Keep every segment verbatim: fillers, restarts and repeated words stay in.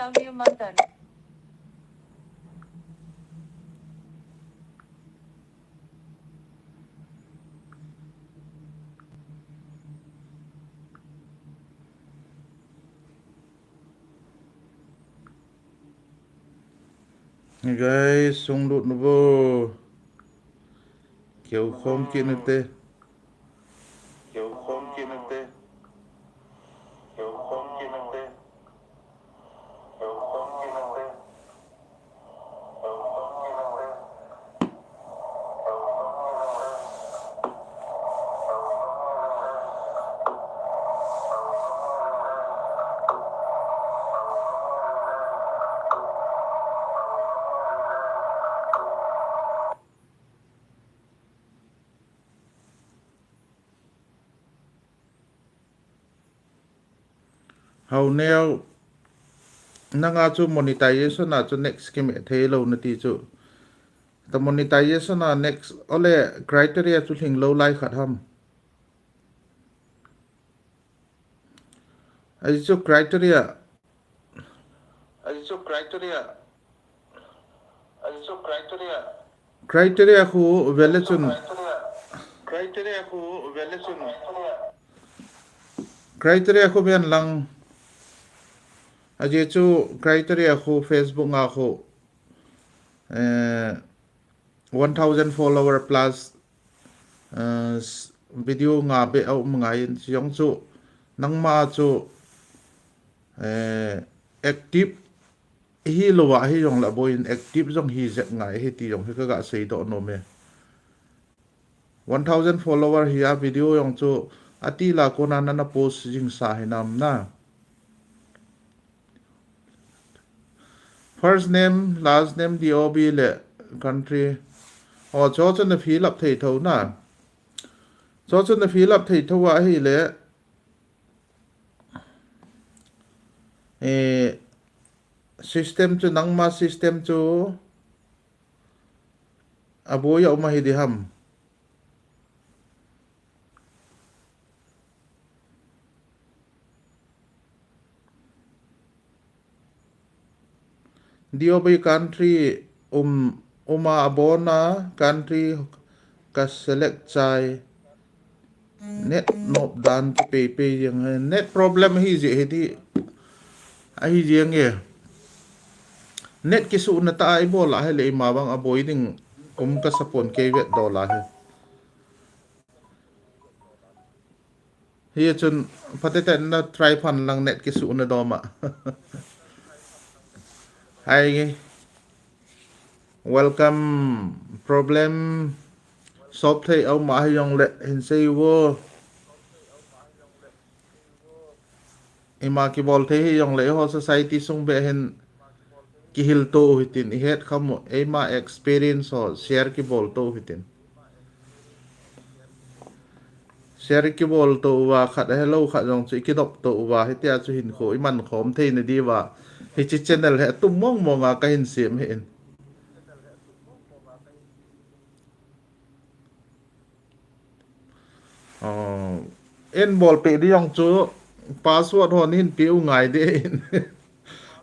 Love you, Matan. Guys, sung lut nu bo. Keu khom kit nu te. Keu khom kit nu te. Keu khom kit nu te. Keu khom kit nu te. Hau neo, nanga chu monetization a chu next kime thei lou nati chu. Ta monetization a next, ole criteria chu hling lou lai khat ham. Ahi chu criteria. Ahi chu criteria. Ahi chu criteria. Criteria khu vele chun. Criteria. Criteria khu vele chun. Criteria khu ven lang. Ahi chu criteria khu Facebook nga khu. Eh, one thousand follower plus, eh, s-, video nga be a um ngai in, chujong chu nangma chu, eh, active hi lou a hi jong la boin active jong hi jep ngai hi ti jong hi ka ga sei doh nom e. One thousand follower hi a video jong chu ati la kona nana post jing sa hi nam na. First name, last name, D O B le country. O, cho chu na fill up thei tho na. Cho chu na fill up thei tho a hi le. Eh, system chu nangma system chu a boi a um a hi di ham. D O B country um, um a abon a country ka select chai. Net nop dan ki pei pei jeng he. Net problem hi je he ti. Ahi jeng e. Net ki su na ta ai bol a he le ima bang a boi ding kum ka sapon kei vet do la he. Hi chun phateten na try phan lang net ki su na dom a. Hai nge. Welcome. Problem solve thei a um a hi jong le hin sei vo. Ima kibol thei hi jong le ho society sung be hin kihil to u hitin i het kham u, eima experience ho share kibol to u hitin. Share kibol to uva khat hello khat jong chu i kidop to uva hitia chu hinkho i man khom thei na diuva. Hichi channel hi atum mong mong a ka hin sem hi in. Oh, en bol pe di jong chu password ho ni hin pe u ngai de in.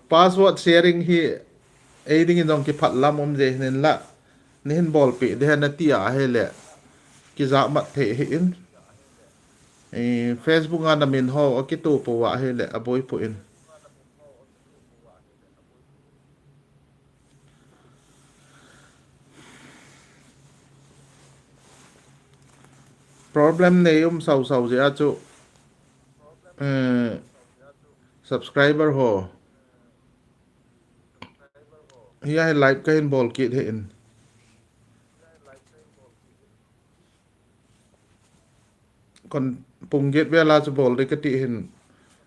Password sharing hi ei ding in jong kiphat lam um je hin la. Ni hin bol pe di hin na ti a he le. Ki ja mat thei hi in. Eh, Facebook a na min ho a ki tu po wa he le a boi po in. Problem nei um sau sau je a chu, eh, subscriber ho. Hi a hi live ka hin bol kit he in. Kon pung get vel a chu bol de ka ti hin.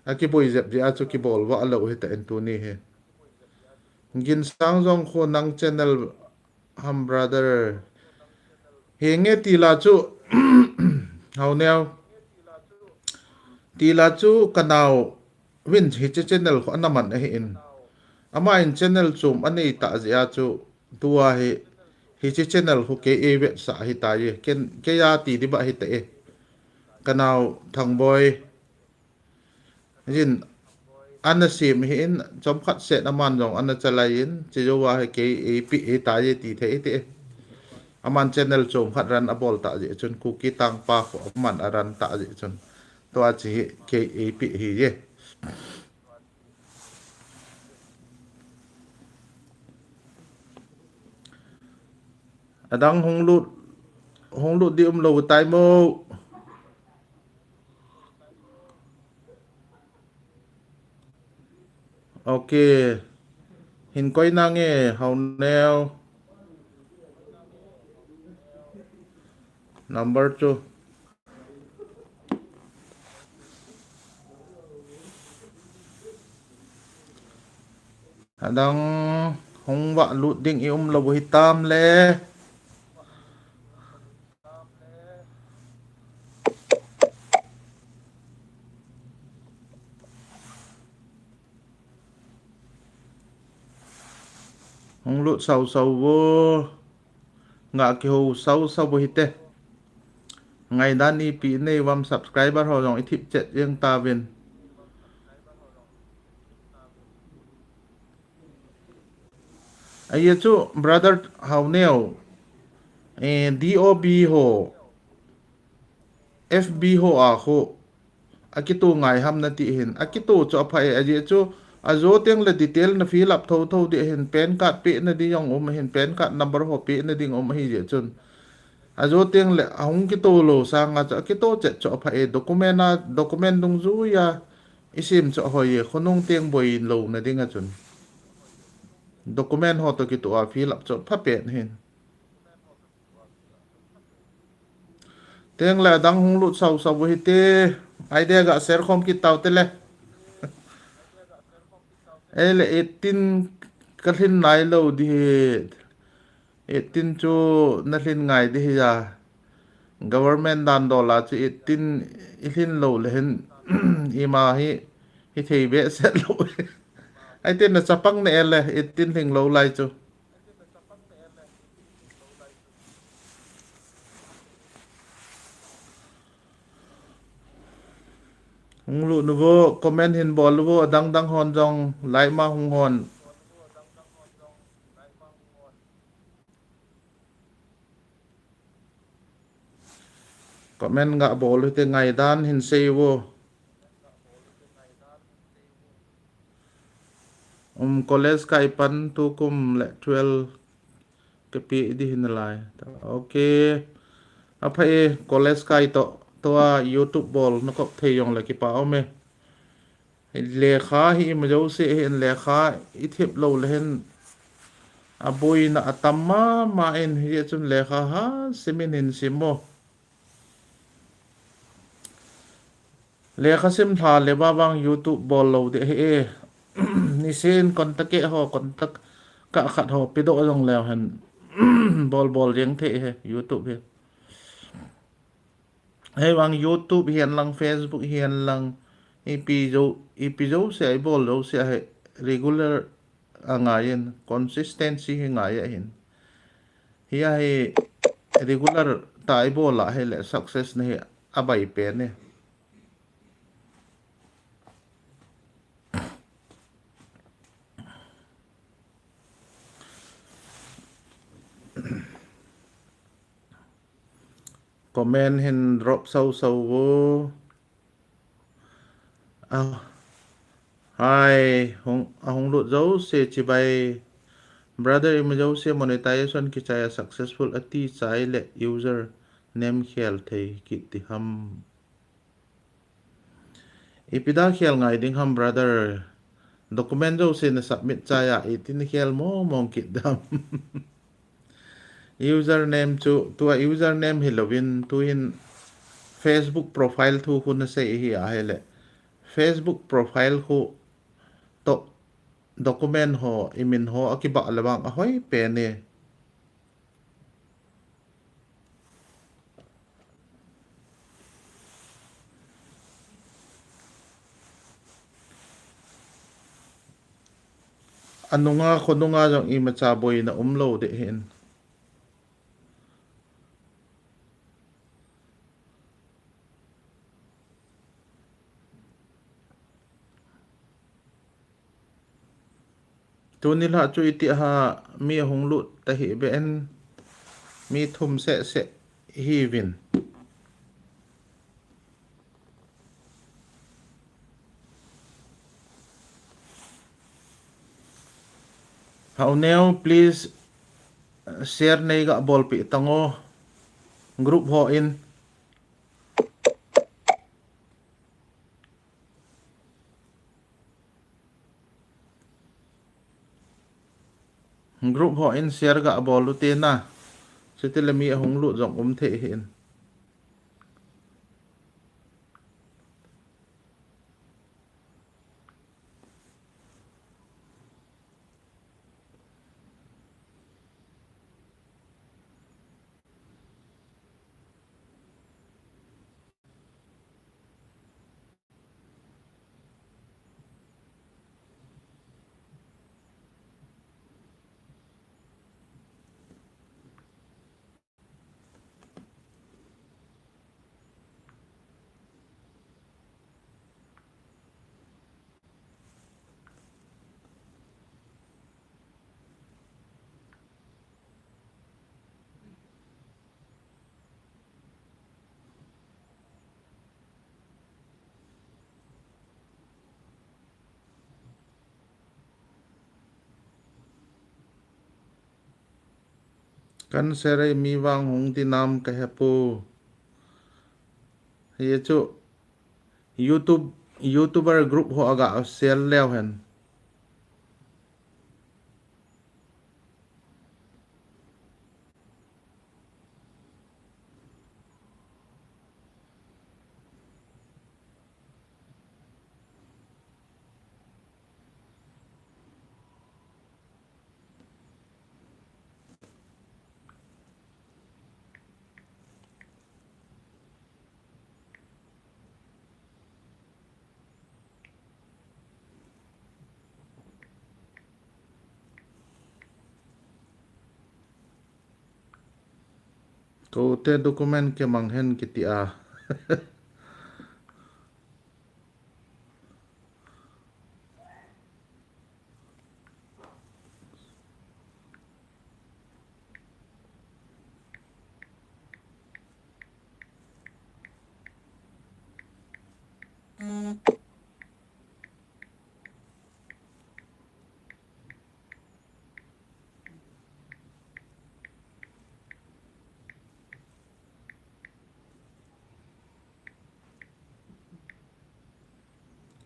A kiboi jep je a chu kibol va a lo hi ta in tu ni hi. Gin sang jong khu nang channel ham brother. Hi nge ti la chu. Hau neo. Ti la chu ka nau vin hichi channel khu ana man ahi in. Ama in channel chum anei ta je a chu. Tua hi, hichi channel khu kei ei vet sa hi ta ye. Ken, kei a ti di ba hi ta e. Ka nau Thangboi. Jin, ana sem hi in, chomkhat set aman jong ana chalai in, chejouva hi kei eipe hi ta je ti thei te. Aman channel chomkhat run abol ta jeh chun Kuki Tangpa khu aman a run ta jeh chun. Tua chi hi kei eipe hi je. Adang hung lut, hung lut di umlou tai mo. Ok. Hin koi nange, Haoneo. Number two. Adang hung vah lut ding i umlou hitam le. Hung lut sau sau vo. Nga kihou sau sau vo hite. Ngaidan ipi nei uvam, subscriber ho jong i thip chet jeng tauvin. Ahi chu brother Haoneo, eh, D O B ho, F B ho a khu, akito ngai ham nati hin, akito chu apha e, ajeh chu, ajo teng le detail na fill up tho tho di hin, PAN card pe na di jong um hin, PAN card number ho pe na ding um ahi jeh chun. Ajo teng le ahung kito lou sanga chu, akito chet chu apha e, document a, document dungjuia, i sem chu ahoi e, khonung teng boi lou na ding a chun. Document ho toh kitoh a fill up chu pha pen hin. Teng le adang hung lut sau sau vo hite, idea ga share khom kit tau te le. Ei le eighteen ka lhin nai lou di hi. Eighteen chu na lhin ngai di hi a. Government dan dol a chu eighteen i lhin lou le hin ima hi, hi thei behseh lou. Ahi te na chapang na e le eighteen lhing lou lai chu. Hung lut nu vo, comment hin bol nu vo, adang dang hon jong, like ma hung hon. Comment ga bol u hite, ngaidan hin sei vo. Um, college kai pan tukum le twelve ka pe di hin lai. Ok. Apha e, college kai toh, tua YouTube bol na kop thei jong le kipa um e. Lekha hi ima jouse hin lekha i thip lou le hin aboina atam mama in hi chun lekha ha simin hin sim mo. Lekha sim lha le ba vang YouTube bol lou de hi e. Nisin contact ho, contact ka khat ho, pidoh jong leu hen. Bol bol jeng thei he, YouTube he. Hei vang YouTube hihen lang, Facebook hihen lang, ipi jou, ipi jouse, i bol jouse he, regular a ngai in, consistency hi ngai ahin. Hi a hi regular ta i bol a hi le success na hi a bai pen e. Comment hin drop sau sau vo. Ah, hai, hung, ahung lut jouse chibai. Brother, ima jouse monetization kichai a successful ati chai le user name khel thei kit ti ham. Ipi da khel ngai ding ham, brother? Document jouse na submit chai a, eighteen khel mong mong kit dam. Username chu, tua username hi louvin, tuhin Facebook profile thu khu na sei hi a hi le. Facebook profile khu toh document ho, i min ho, a kibah le vang a hoi pen e. A nunga, khonunga jong imacha boina um lou de hin. Tuni lah chu iti ha mi ahung lut tahih beh in mi thum seh seh hiuvin. Haoneo, please, share nei ga bolpeh tango. Group ho in. Group ho in share ga bol u te na. Chutile mi ahung lut jong um thei ahin. Kan share ei mi vang hung dinam ka hepu. Hichu YouTube, YouTuber group ho a ga share leu hen. Kote document ke mang hen kiti a.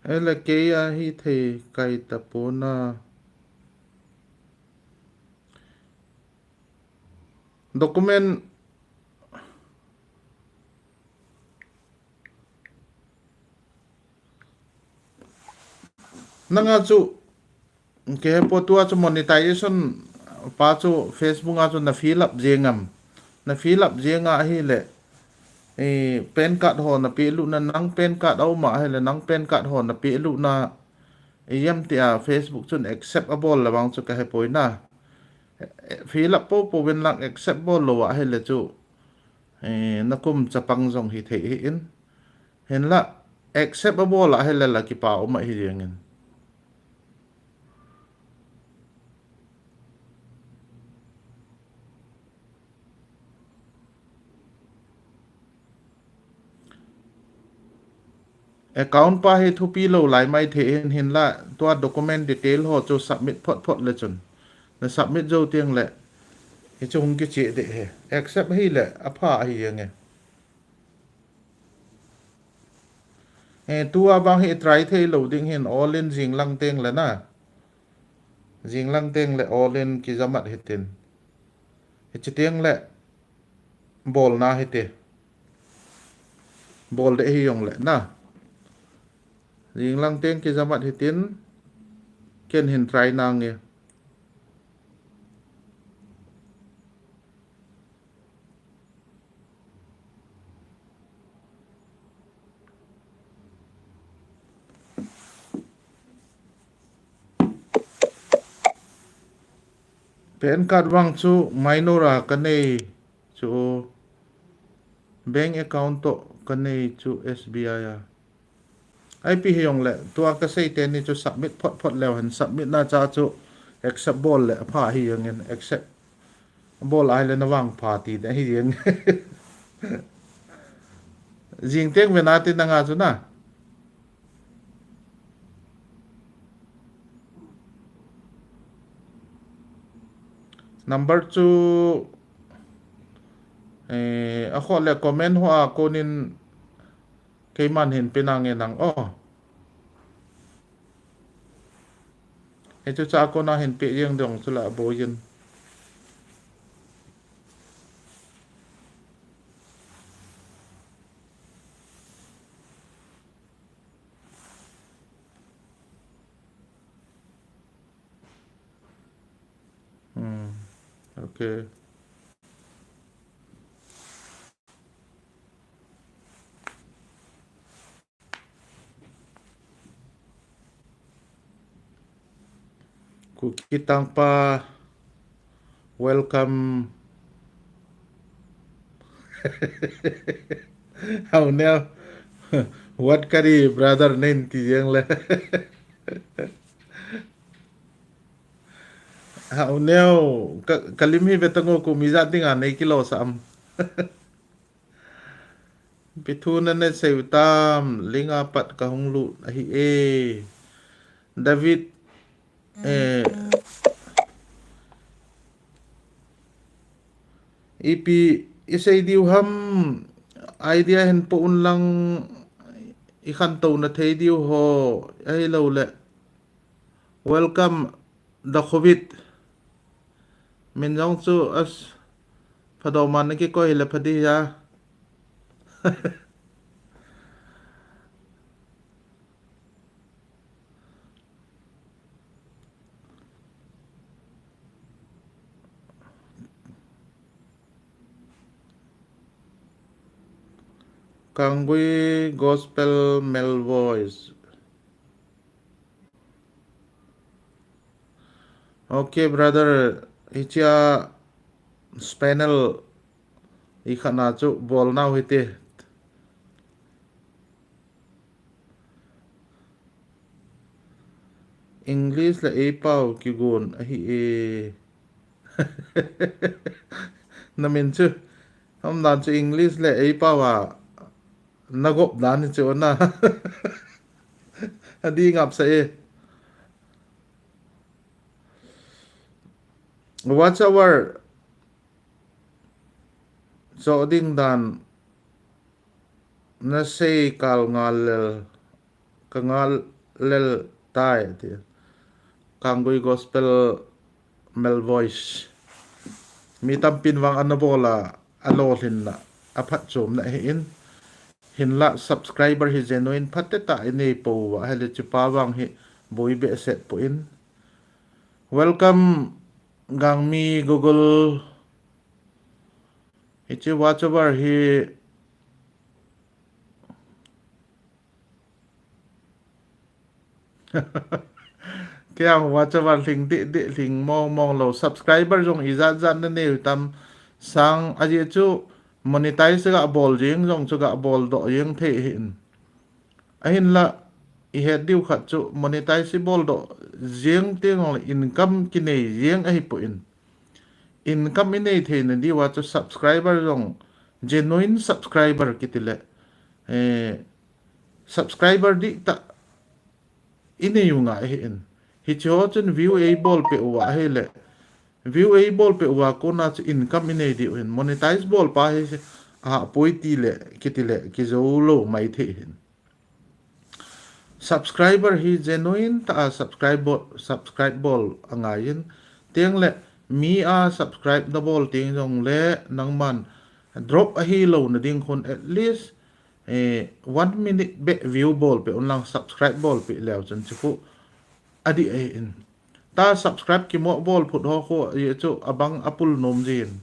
Ele kei a hithei kai tapona. Document nanga chu Kei hepu tua chu monetization pa chu Facebook a chu na fill up jeng am. Na fill up jeng ahile, eh, PAN card ho na pelut na, nang PAN card a um ahile, nang PAN card ho na pelut na, eh, ijemtia Facebook chun accept abol le vang chu ka hepoi na. Eh, fill up popo uvin lang accept bol lou ahile chu, eh, na kum chapang jong hithei hih in. Hinla, accept abol ahile la kipa um ahi jeng in. Account pa hi thupi lou lai maithei hin, hinla tua document detail ho chu submit phot phot le chun. Na submit jou teng le, hichu hung kiche ding ahi. Accept hile, apha ahi jeng e. Eh, tua vang hi try thei lou ding hin all in jing lang teng le na. Jing lang teng le all in kijamat hitin. Hichi teng le bol na hite. Bol ding hijong le na. Jing lang teng kijamat hitin ken hin try nange. PAN card vang chu minor a ka nei chu, bank account toh ka nei chu S B I a. Ipi hijong le, tua ka sei teni chu submit phot phot leu hen, submit na cha chu Accept bol le apha hi jeng in, accept bol ahile navangpha ti de hi jeng. Jing teng ve nate nanga chu na. Number two, eh, akhoh le comment hoa konin keiman hin pe nange nang o. Hichu cha kona hin pe jeng dong chu la boijin. Hmm. Okay. Kuki Tangpa, welcome. Hao neo. Wat kari brother nen ti jeng le. Hao neo, ka, kalim hi ve tango ku mi jat dinga nei kilo sam. Pithu na ne seu tam, linga pat ka hung lut ahi e. David, eh, ipi, i sei diu ham, idea hin po un lang, i khantou na thei diu ho, ahilou le. Welcome, Dakhobit. Min jong chu as phadoman na kikoi hile phadi ya. Kanggui Gospel Male Voice. Okay, brother, hichia panel i khatna chu bol nau hite. English le eipao kigon ahi e. Na min chu. Ham dan chu English le eipao a. Na gop dan hi chu na. Adi ngap sa e. Watch hour cho ding dan na sei kal ngal lel, ka ngal lel tai ti. Kanggui Gospel Male Voice. Mi tampin vang ana bol a, a lolhinna, a phatchomna ahi in. Hinla subscriber hi genuine phatecha i nei pouva, ahile chupa vang hi boi behseh poi. Welcome, Gangmi Google. Hiche watch hour hi Kei a watch hour lhing deh deh lhing mong mong lou. Subscriber jong ijat jat na neiu tam sang, ajeh chu monetize ga bol jing jong chu ga bol doh jing thei ahin. Ahinla i het diu khat chu monetize i bol doh jing teng le income kinei jing ahi poi. Income i nei theina diuva chu subscriber jong genuine subscriber kiti le, eh, subscriber dihtah i nei u ngai ahin. Hiche ho chun view ei bol peh uva ahile, view ei bol peh uva kona chu income i nei diu ahin. Monetize bol pa hi ahahpoi ti le, kiti le, kijou lou mai thei ahin. Subscriber hi genuine tah a subscribe bol, subscribe bol angai in. Teng le mi a subscribe na bol teng jong le nangman drop ahi lou na ding khun at least, eh, one minute beh view bol peh un lang subscribe bol peh leu chun chu khu adih ahin. Ta subscribe kimoh bol phut ho khu, ajeh chu abang apul nom jin.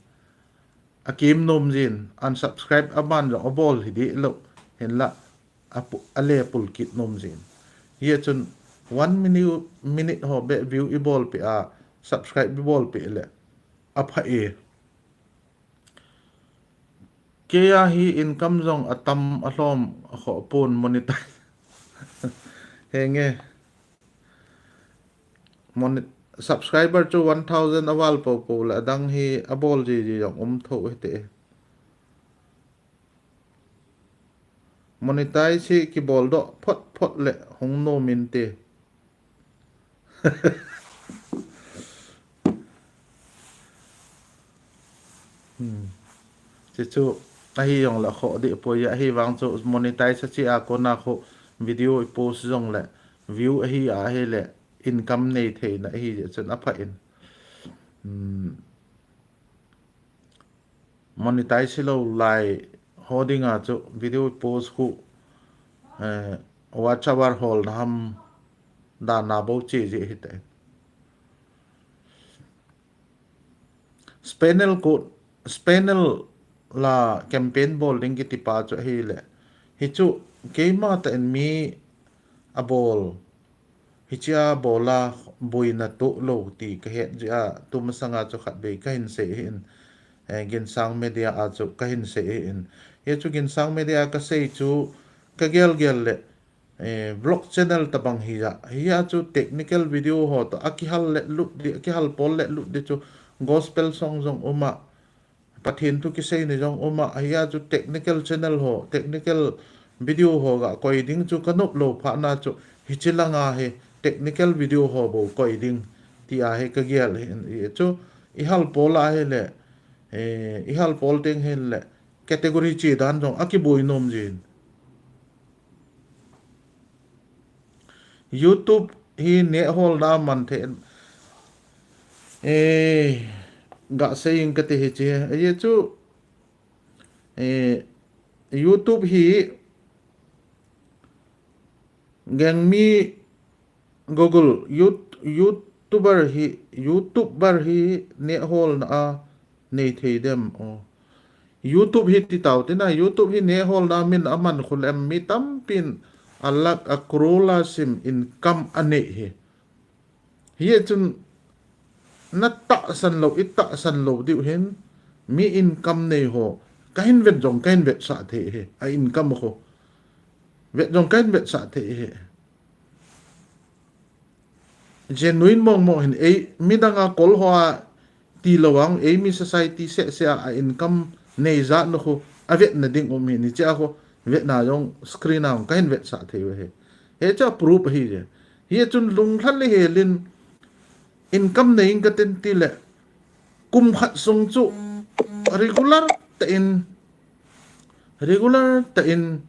Akim nom jin. Unsubscribe aman jong abol hi dih lou. Hinla apu-, ale pul kit nom jin. Hijeh chun one minute, minute ho beh view i bol peh a, subscribe i bol peh le apha e. Kei a hi income jong atam alhom akhoh pon monetize. Henge. Monet-, subscriber chu one thousand aval popo le adang hi abol jiji jong um tho hite. Monetize hi kibol doh phot phot le hung nom inte. Hmm. Chuchu ahi jong le kho dih poi, ahi vang chu monetize a chi a kona kho video i post jong le view ahi a hi le income nei theina ahi jeh chun apha in. Hmm. Monetize hilou lai ho dinga chu video post khu, eh, watch hour holna ham dan a bou che jeh hite. Spaniel ko, Spaniel la campaign bol ding kiti pa chu ahile, hichu keima tah in mi abol, hichea bol a boina toh lou ti kahet jeh a, tumasanga chu khatvei kahin sei ahin, eh, Ginsang Media a chu kahin sei ahin. Hichu Ginsang Media a kasei chu kagel gel le, eh, vlog channel tabang hi a, hia chu technical video ho toh akihal le lut di, akihal pol le lut di chu gospel song jong um a, Pathen thu kiseina jong um a, hia chu technical channel ho, technical video ho ga koi ding chu kanop lou phat na chu hiche langa hi technical video ho bou koi ding ti a hi kagel ahin, hichu ihal pol a hile, eh, ihal pol teng hile category che dan jong akiboi nom jin. YouTube hi neh holna man thei. Eh, ga sei ing kati hiche. Ahi chu, eh, YouTube hi Gangmi Google, Yout-, YouTuber hi, YouTuber hi neh holna a nei thei dem. Oh. YouTube hi ti tau tina, YouTube hi neh holna min aman khul em, mi tampin a lakh a crore a sim income anei hi. Hichun na tahsan lou, i tahsan lou diu hin, mi income nei ho kahin vet jong kahin vetsah thei hi, a income ho. Vet jong kahin vetsah thei hi. Genuine mong mong hin ei, midang a kol ho a ti lou vang, ei mi society seh seh a income nei jat na khu avetna ding um hi, hiche a khu vetna jong screen a jong kahin vetsah thei u hi. Hiche a proof ahi je. Hichun lunglhai le helin income nei ing katin tile kum khat sung chu regular tah in, regular tah in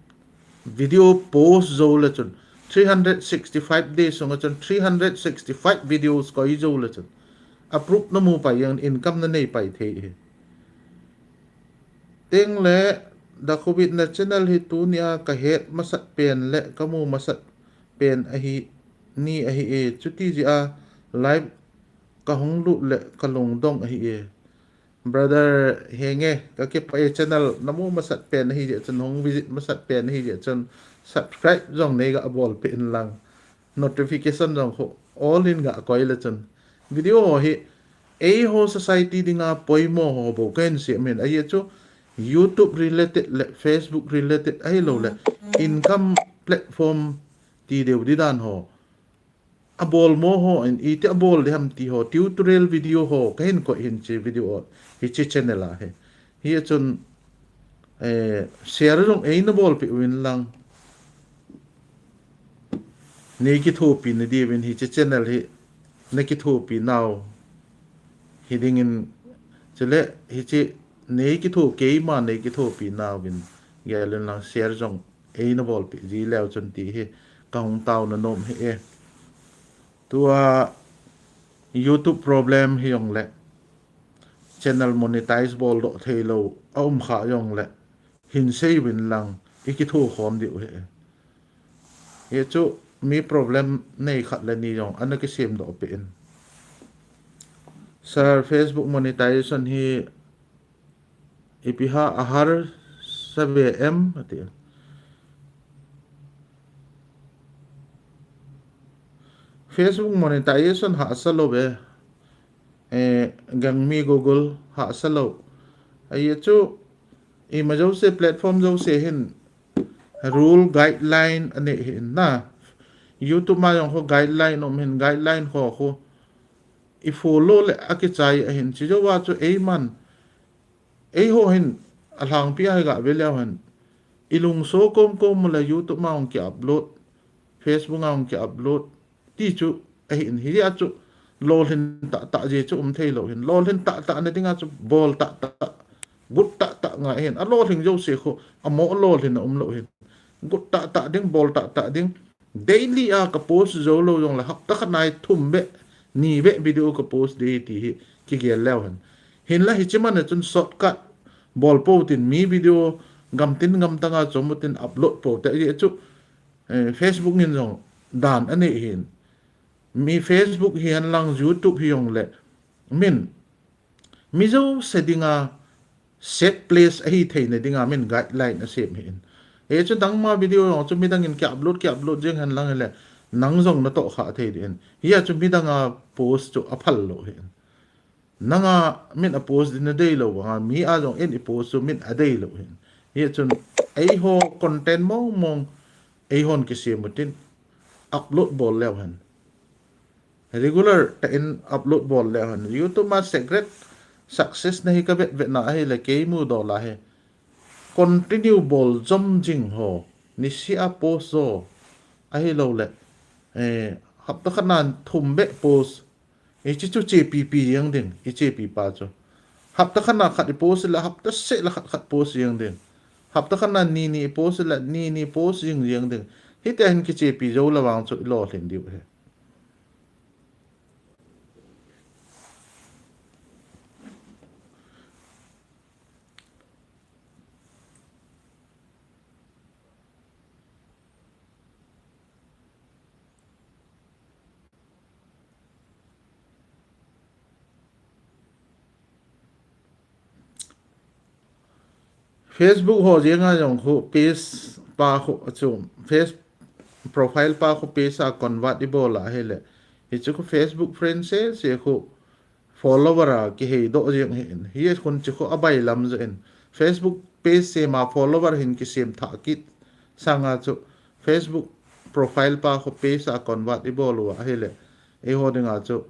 video post jou le chun three hundred sixty-five days sunga chun three hundred sixty-five videos koi jou le chun a proof na mu pai jeng, income na nei pai thei hi. Tengle, Dakhubit na channel hi tunia kahet masat pen le kamu masat pen ahi, ni ahi e, chuti jeh a live kahung lut le kalungdong ahi e. Brother Henge, kakipah e, channel namu masat pen ahi jeh chun, hung visit masat pen ahi jeh chun, subscribe jong nei ga bolpeh in lang, notification jong khu all in ga koi le chun. Video ho hi, eiho society dinga poimo ho bou kahin sem in, ahi chu YouTube related le Facebook related ahilou le income platform ti deu di dan ho. Abol mo ho in, iti abol di ham ti ho, tutorial video ho kahin koi hin hiche video ho, hiche channel a hi. Hichun, eh, share jong eina bolpeh uvin lang. Nei kithopi na diuvin hiche channel hi, na kithopi nau hi dingin, chule hiche nei kitho, keima nei kithopi nauvin gel in lang share jong eina bolpeh ji leu chun ti hi kahung taona nom hi e. Tua YouTube problem hi jong le, channel monetize bol doh thei lou aum kha jong le, hin sei uvin lang, i kitho khom diu hi. Hichu mi problem nei khat le ni jong ana kisem doh peh in. Sir, Facebook monetization hi ipi ha ahahsa ve em, ati. Facebook monetization hahsa lou ve. Eh, Gangmi Google hahsa lou. Ahi chu, ima jouse platform jouse hin rule guideline anei hi in na. YouTube ma jong khu guideline um hin, guideline ho khu i follow le akichai ahin, chujouva chu eiman, eiho hin alhangpi a hi gave leu hen, i lungso komkom u le YouTube ma hung ki upload, Facebook a hung ki upload, ti chu ahin, hia chu lolhin tahtah jeh chu um theilou hin. Lolhin tahtah na dinga chu bol tahtah, gut tahtah ngai hin. Alolhin jouse khu, amo lolhin a umlou hin. Gut tahtah ding, bol tahtah ding. Daily a ka post joulou jongle, hapta khat na hi thum beh, ni beh video ka post ding ti hi kigel leu hen. Hinla hiche man a chun shortcut bol pou tin, mi video gamtin gamtang a chom u tin upload pou te, ajeh chu, eh, Facebook in jong dan anei hin. Mi Facebook hihen lang, YouTube hijongle, min, mi jouse dinga safe place ahi theina dinga min guideline asem hin. Hichu dangma video jong chu midang in ki upload, ki upload jeng hen lang hile, nang jong natoh kha thei ding hin. Hia chu midang a post chu aphal lou hin. Nanga min a post ding nadeilou vanga, mi a jong in i post chu min adeilou hin. Hia chun eiho content mong mong eihon kisem u tin upload bol leu hen. Regular tah in upload bol leu hen. YouTube ma secret success na hi ka vet vet na ahile, kei mudola hi, continue bol jom jing ho, niseh a post jo, ahiloule, eh, hapta khat na thum beh post, hiche chu chepi pi jeng ding, i chepi pa chu. Hapta khat na khat i post le, hapta seh le khat khat post jeng ding. Hapta khat na ni ni i post le, ni ni post jeng jeng ding. Hitia hin kichepi jou le vang chu i lolhin diu ahi. Facebook ho jenga jong khu page pa khu chu, face profile pa khu page a convert i bol a ahile, hichu khu Facebook friend sese khu follower a kiheidoh jeng hin. Hiche khun chu khu abailam jo in. Facebook page sem a follower hin kisem thah kit sanga chu Facebook profile pa khu page a convert i bol uva ahile, eiho dinga chu,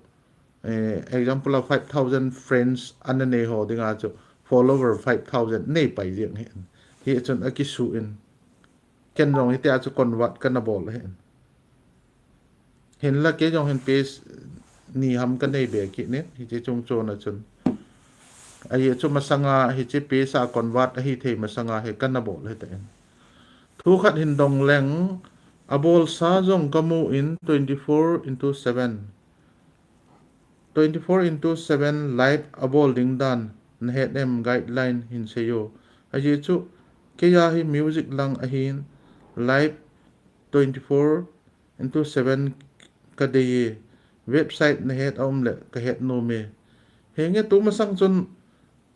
eh, example a five thousand friends ana nei ho dinga chu follower five thousand nei pai jeng hin. Hichun akisuh in. Ken jong hitia chu convert kana bol hin. Hinla kei jong hin page ni ham kanei be kit in, hiche chung chon a chun. Ajeh chu masanga hiche page a convert ahi thei masanga hi kana bol hita in. Thu khat hin dong leng, abolsa jong kamu in twenty-four into seven. Twenty-four into seven live abol ding dan nahet em, guideline hin seiyo. Ajeh chu, keiya hi music lang ahin, live twenty-four into seven kadei e, website nahet aum le kahet nom e. Henge tumasang chun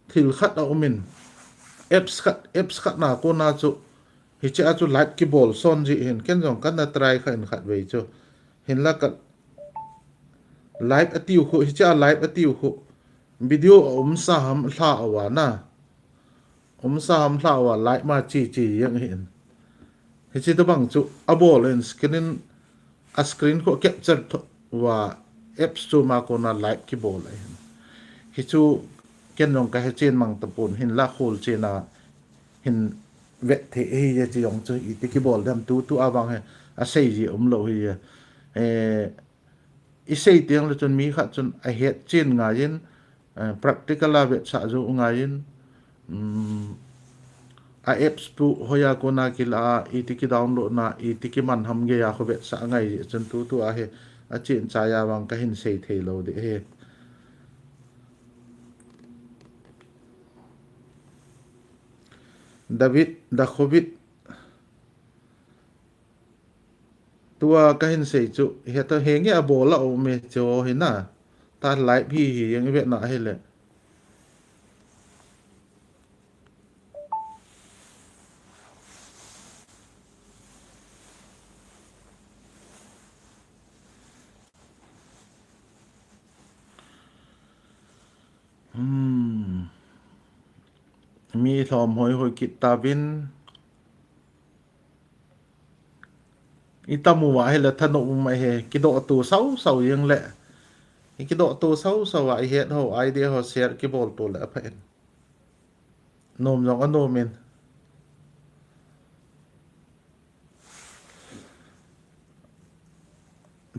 thil khat aum in, apps khat, apps khat na kona chu, hiche a chu live kibol son ji hin, ken jong kana try kha in khat vei chu. Hinla ka live atiu khu, hiche a live atiu khu, video aumsa ham lha uva na. Umsa ham lha uva live ma chi chi jeng hin. Hiche tobang chu abol in screen, a screen khu capture tho uva apps chu ma kona live kibol ahin. Hichu ken jong kahe chen mang tapon, hinla khol chen a hin vet thei ahi e, hiche jong chu iti kibol dem, tutu a vang hi asei ji umlou hi e. Eh, i sei teng le chun mi khat chun ahet chen ngai in, eh, practical a vetsah jou ngai in, um, a apps pu hoiya kona kila a, iti kidownload na, iti kiman ham geiya khu vetsah ngai jeh chun tutu a hi achen chai a vang kahin sei thei lou ding ahi. David Dakovic, tua kahin sei chu, heta henge abol a um e chu hina, ta live hi hi jeng i vet na ahile. Hmm. Mi lhom hoi hoi kit tauvin. I tam uva ahile thanom um ahi, kidoh tu sau sau jeng le. Ikidoh to sau sau a ihet ho, idea ho share kibol to le apha in. Nom jong anom in.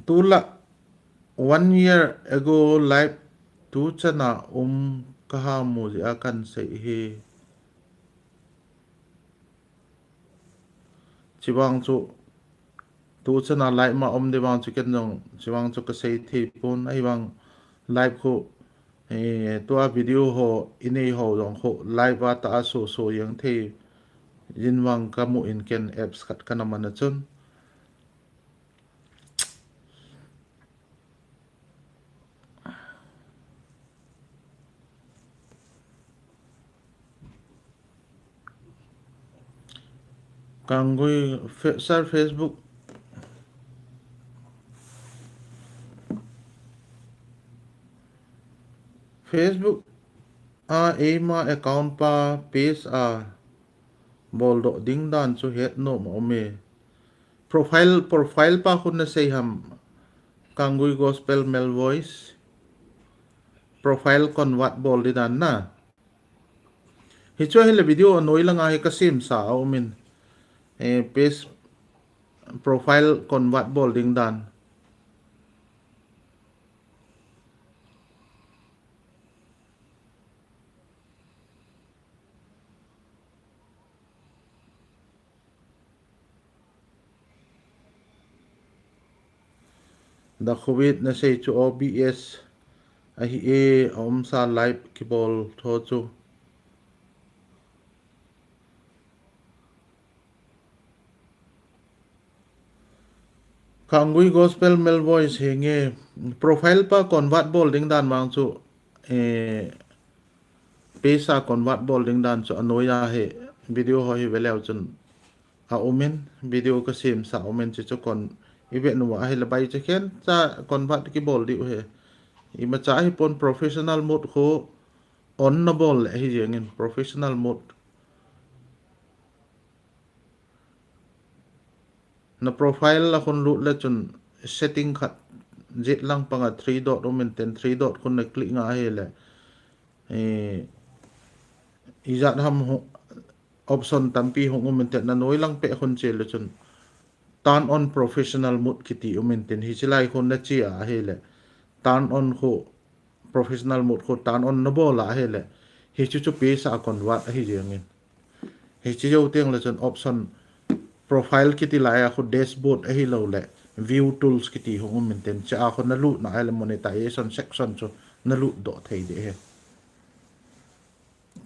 Tulai one year ago live tu chana um kaha mu jeh a kahin sei hi. Chivang chu, tu chana live ma um ding vang chu ken jong, chivang chu kasei thei pon, ahivang live khu, eh, tua video ho, inei ho jong khu, live a tah a so so jeng thei, jin vang kamu in ken apps khat kana man a chun. Kangui, fe-, sir, Facebook. Facebook a eima account pa page a boldoh ding dan chu het nom a um e. Profile, profile pa khu nasei ham, Kangui Gospel Male Voice. Profile convert bol ding dan na. Hichu ahile video anoi langa hi kasemsa a um in. Eh, page profile convert bol ding dan. Dakhubit nasei chu O B S ahi e, aumsa live kibol tho chu. Kangui Gospel Male Voice henge, profile pa convert bol ding dan vang chu, eh, page a convert bol ding dan chu anoi a hi video ho hi veleu chun a um in, video kasemsa a um in, chuchu kon ivet uva ahile bai chekhen cha convert kibol diu hi. Imacha ahipon professional mode khu on nabol le ahi jeng in, professional mode. Na profile a khun lut le chun setting khat jet lang panga three dot um in ten three dot khun na click nga ahile, eh, ijat ham hu-, option tampi hung um in ten na noi lang peh khun che le chun turn on professional mode kiti um in ten hichi lai khun na che a ahile turn on khu professional mode khu turn on nabol a ahile, hichu chu page a convert ahi jeng in. Hichi jou teng le chun option profile kiti lai a khu dashboard ahilou le view tools kiti hung um in ten cha a khu nalut na ahile monetization section chu nalut doh thei ding ahi.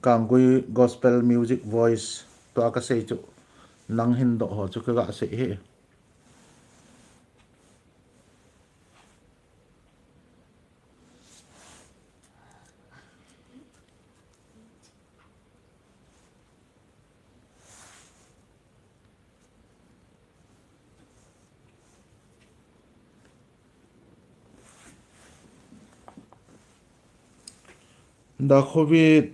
Kangui Gospel Music Voice tua kasei chu nang hin doh ho chu kaga sei hi. Dakhubit,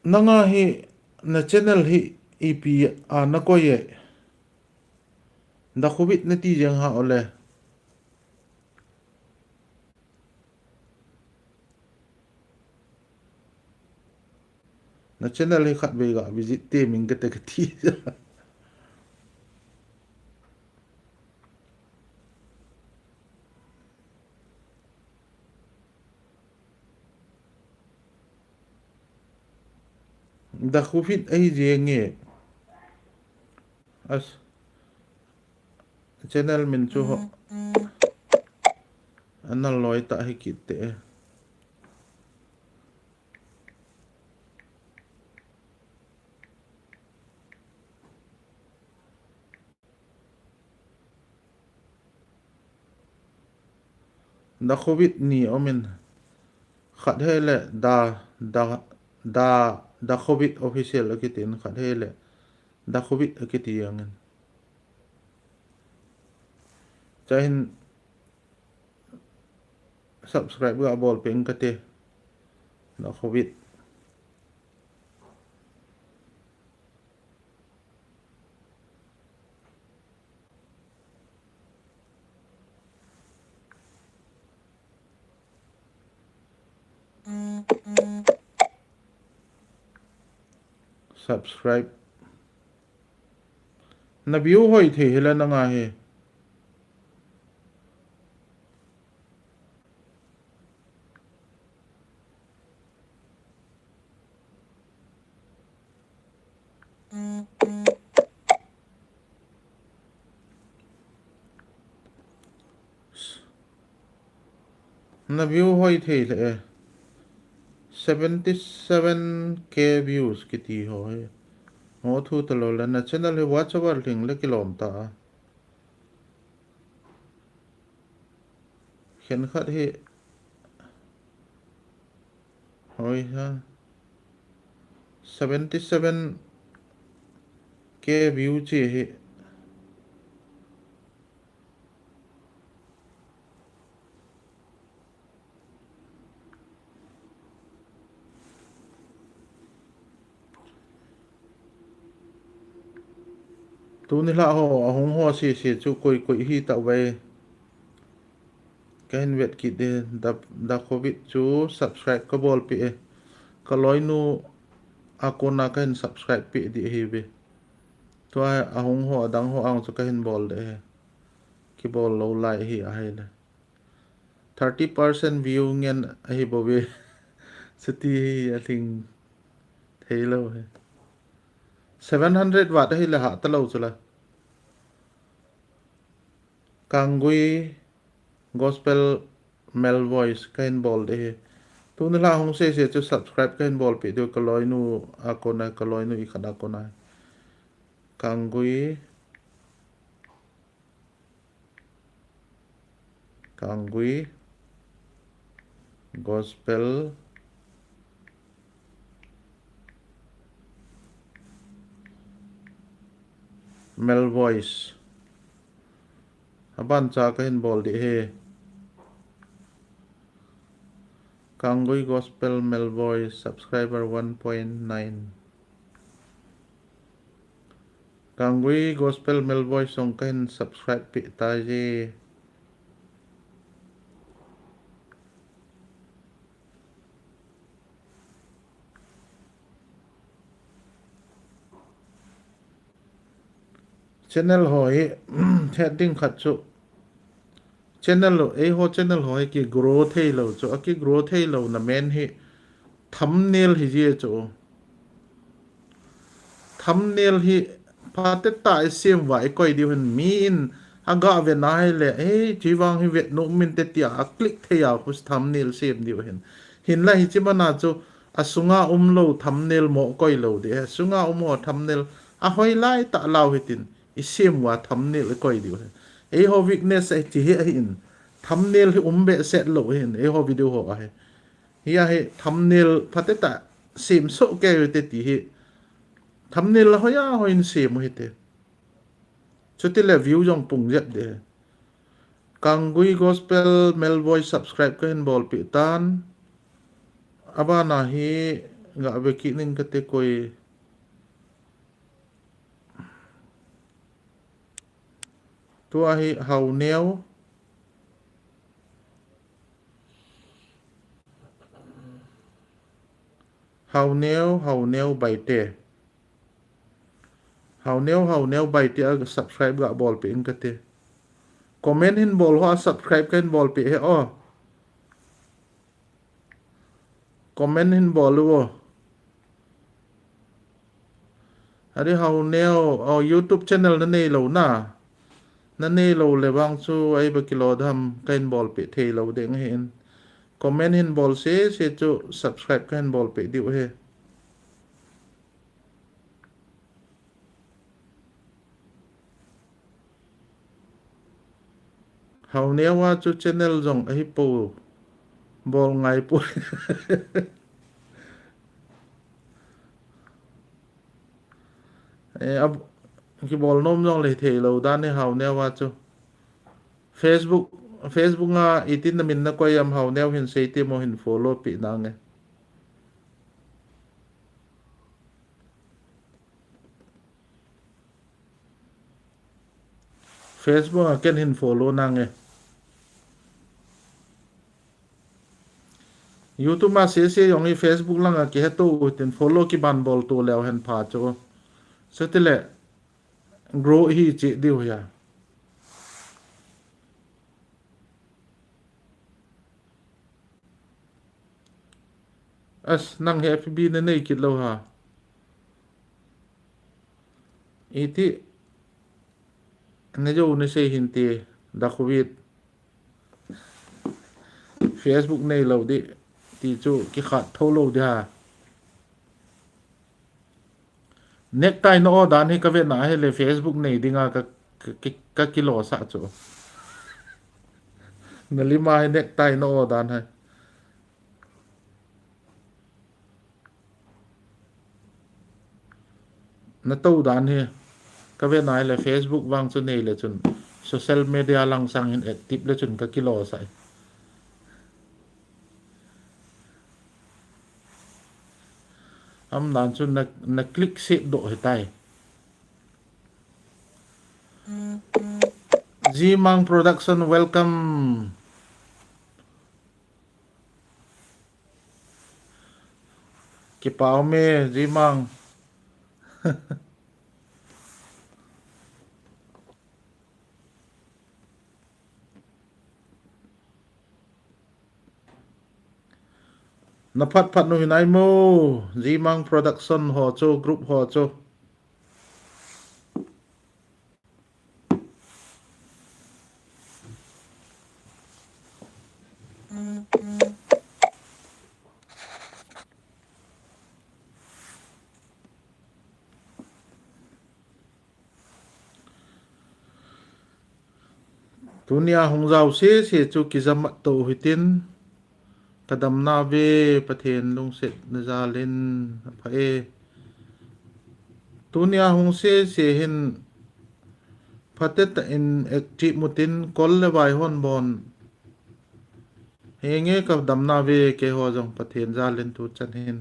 nanga hi na channel hi ipi a nakoi e? Dakhubit nati jeng ha ole. Na channel hi khatvei ga visit te ming kate kati. Dakhubit ahi jenge. As channel min chu ho. Ana loi ta hi kit te. Dakhubit ni um in, khat hele Da, Da, Da, Dakhubit official akitin, khat hele Dakhubit akiti jeng in. Chahin subscribe ga bol peng kate. Dakhubit. Subscribe. Na view hoi thei hile nanga hi. Na view hoi thei le e. Seventy seven K views kiti ho hi. Ngo thu ta lo le na channel hi watch hour hling le kilom ta. Khen khat hi. Hoi ha. Seventy seven K view chi hi. Tuni lah ho, ahung ho sese chu koi koi hi ta ve. Kahin vet kit de, da, da covid chu subscribe kabol pi e. Kaloinu a kona kahin subscribe pi di hi ve. Tua ahung ho, adang ho ang chu kahin bol de he. Kibol lo lai hi ahile. Thirty percent view ngen ahi bou ve. Chuti hi a hling thei lo he. Seven hundred vat ahile ha ta lo chu la. Kanggui Gospel Male Voice kahin bol de he. Tuni lah hung sese chu subscribe kahin bol pi diu kaloinu a kona, kaloinu i khat a kona. Kanggui Kanggui Gospel Male Voice. Aban cha kahin bol di he. Kanggui Gospel Male Voice subscriber one point nine. Kanggui Gospel Male Voice jong kahin subscribe pi tai je. Channel ho hi, heading khat chu. Channel lo, eiho channel ho hi kigrow thei lo chu, akigrow thei lo na men hi thumbnail hi ji chu. Thumbnail hi phatecha i sem uva i koi diu hin mi in aga ve na hile, ei, chi vang hi vet nom inte tia a click thei a khu thumbnail sem diu hin. Hinla hichi mana chu asunga um lo thumbnail mo koi lo di he. Sunga um ho thumbnail a hoi lai ta lau hitin. I sem uva thumbnail i koi diu he. Eiho weakness ahi chi hi ahi in. Thumbnail hi um behseh lo hin. Eiho video ho ahi. Hi ahi thumbnail phatecha sem soh kei u te ti hi. Thumbnail la hoi a hoi in sem u hite. Chuti le view jong pung jep de. Kanggui Gospel Male Voice subscribe kahin bol pi tan. Abana hi ga ve kit ning kate koi. Tua hi Haoneo. Haoneo, Haoneo Baite. Haoneo, Haoneo Baite a subscribe ga bol pi ing kate. Comment hin bol ho a subscribe kahin bol pi he o. Comment hin bol uvo. Ari Haoneo, o, YouTube channel na nei lo na. Na nei lo le vang chu ei ba kilo dam kahin bol pi thei lo ding hin. Comment hin bol sese chu subscribe kahin bol pi diu he. Haoneo a chu channel jong ahi po bol ngai po. E, a, kibol nom jong le thei lo dan e Haoneo a chu. Facebook, Facebook a itin na min na koi am Haoneo hin sei ti mo hin follow pi nange. Facebook a ken hin follow nange. YouTube ma sese jong hi Facebook langa kiheto u tin follow kiban bol to leu hen pha chu. Chutile grow hi che diu hi a. As, nang hi F B na nei kit lou ha. Iti, na jo na sei hin ti, da covid. Facebook nei lou di, ti chu kikhat tho lou di ha. Necktie na o dan hi ka ve na hile Facebook nei dinga ka, ka, ka, ka kilo sa chu. Na lima hi necktie na o dan hai. Na to dan hi ka ve na hile Facebook vang chu nei le chun social media lang sang hin active le chun ka kilo sa. Am dan chu na, na click set do hi tai. Zimang Production, welcome. Kipau me, Zimang. Na phat phat nu hinai mo, Zimang Production ho chu, group ho chu. Tunia hung jao sese chu kijamat to hitin, ka damna ve Pathen lungsetna jalin, apha e. Tunia hung sese hin phatecha in active mutin kol le vai hon bon. Henge ka damna ve keiho jong Pathen jalin tuchan hin.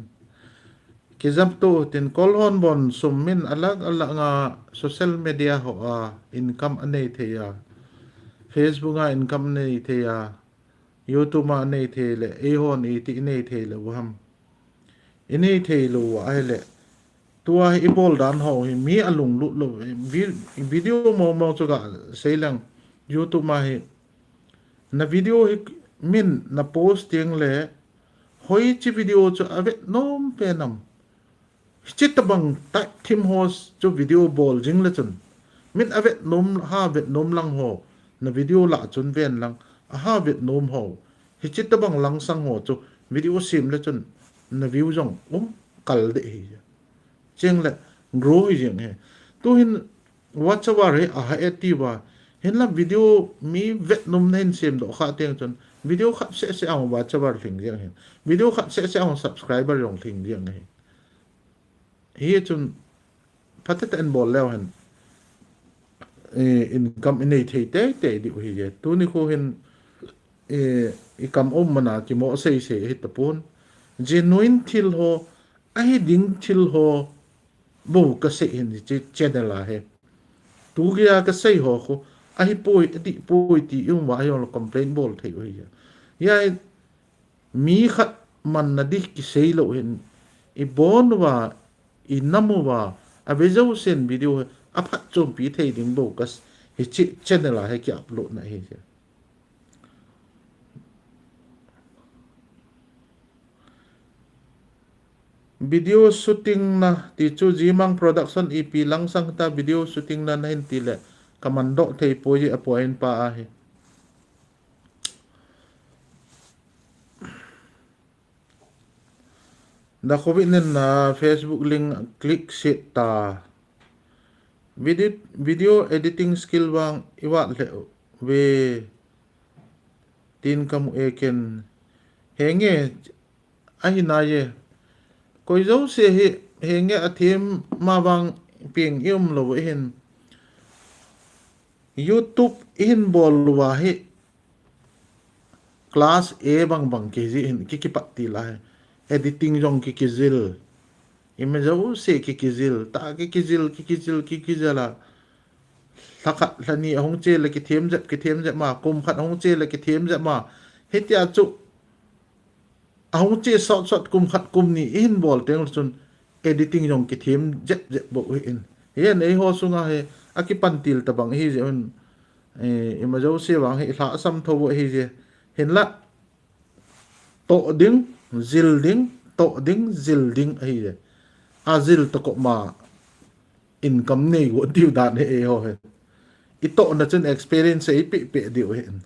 Kijam to tin kol hon bon sum min alag alag nga social media ho a income anei thei a. Facebook a income anei thei a. YouTube a anei thei le, eihon iti inei thei le u ham. Inei thei lou u ahile. Tua hi ibol dan ho hi mi alunglut lou. Vi-, video mo mo chu ka sei leng YouTube ma hi. Na video hi min na post teng le hoiche video chu avet nom pen am. Hiche tabang type thim ho chu video bol jing le chun. Min avet nom, ha vet nom lang ho. Na video lah chun ven lang. Aha vet nom ho. Hiche tabang lang sang ho chu video sem le chun. Na view jong um kal de hi. Cheng le grow hi jeng hi. Tu hin watch hour hi aha e ti va. Hinla video mi vet nom na hin sem doh kha teng chun. Video khat seh seh ang watch hour lhing jeng hi. Video khat seh seh ang subscriber jong lhing jeng hi. Hichun phatecha in bol leu hen, eh, income inei thei teitei diu hi e. Tuni khu hin, eh, i kam um mana kimo sei sei hi tapon. Genuine thil ho, ahi ding thil ho, bou ka sei hin hiche channel a hi. Tu geiya ka sei ho khu, ahi poi, adih poi ti i um uva, ahi ong le complain bol thei u hi e. Hiya, mi khat manna di kisei lou hin, i bon uva, i nam uva, a ve jousen video hi, a phatchompi thei ding bou ka s-, hiche channel a hi ki upload na hi. Video shooting na ti chu Zimang Production ipi langsang ta video shooting na na hin ti le ka man doh thei poi a point pa ahi. Da covid nin na Facebook link click set ta. Video, video editing skill vang i vat le ve tin ka mu e ken. Henge ahi nai e. Koi jouse hi henge a them ma vang peng i um lou ahin. YouTube i hin bol uva hi class A bang bang kiji hin ki kipat ti lai. Editing jong ki kijil. Ima jouse ki kijil. Ta ki kijil, ki kijil, ki kijil a. Lha khat, lha ni ahung che le kithem jep, kithem jep ma. Kum khat ahung che le kithem jep ma. Hitia chu Ahung che sot sot kum khat kum ni i hin bol teng le chun editing jong kithem jep jep bou hi in. Hian eiho sunga hi akipan til tabang hi jeh un, eh, ima jouse vang hi lhasam tho bou hi je. Hinla toh ding, jil ding, toh ding, jil ding ahi je. A jil tokop ma income nei go diu dan hi eiho hi. I tohna chun experience ei pe pe diu hi in.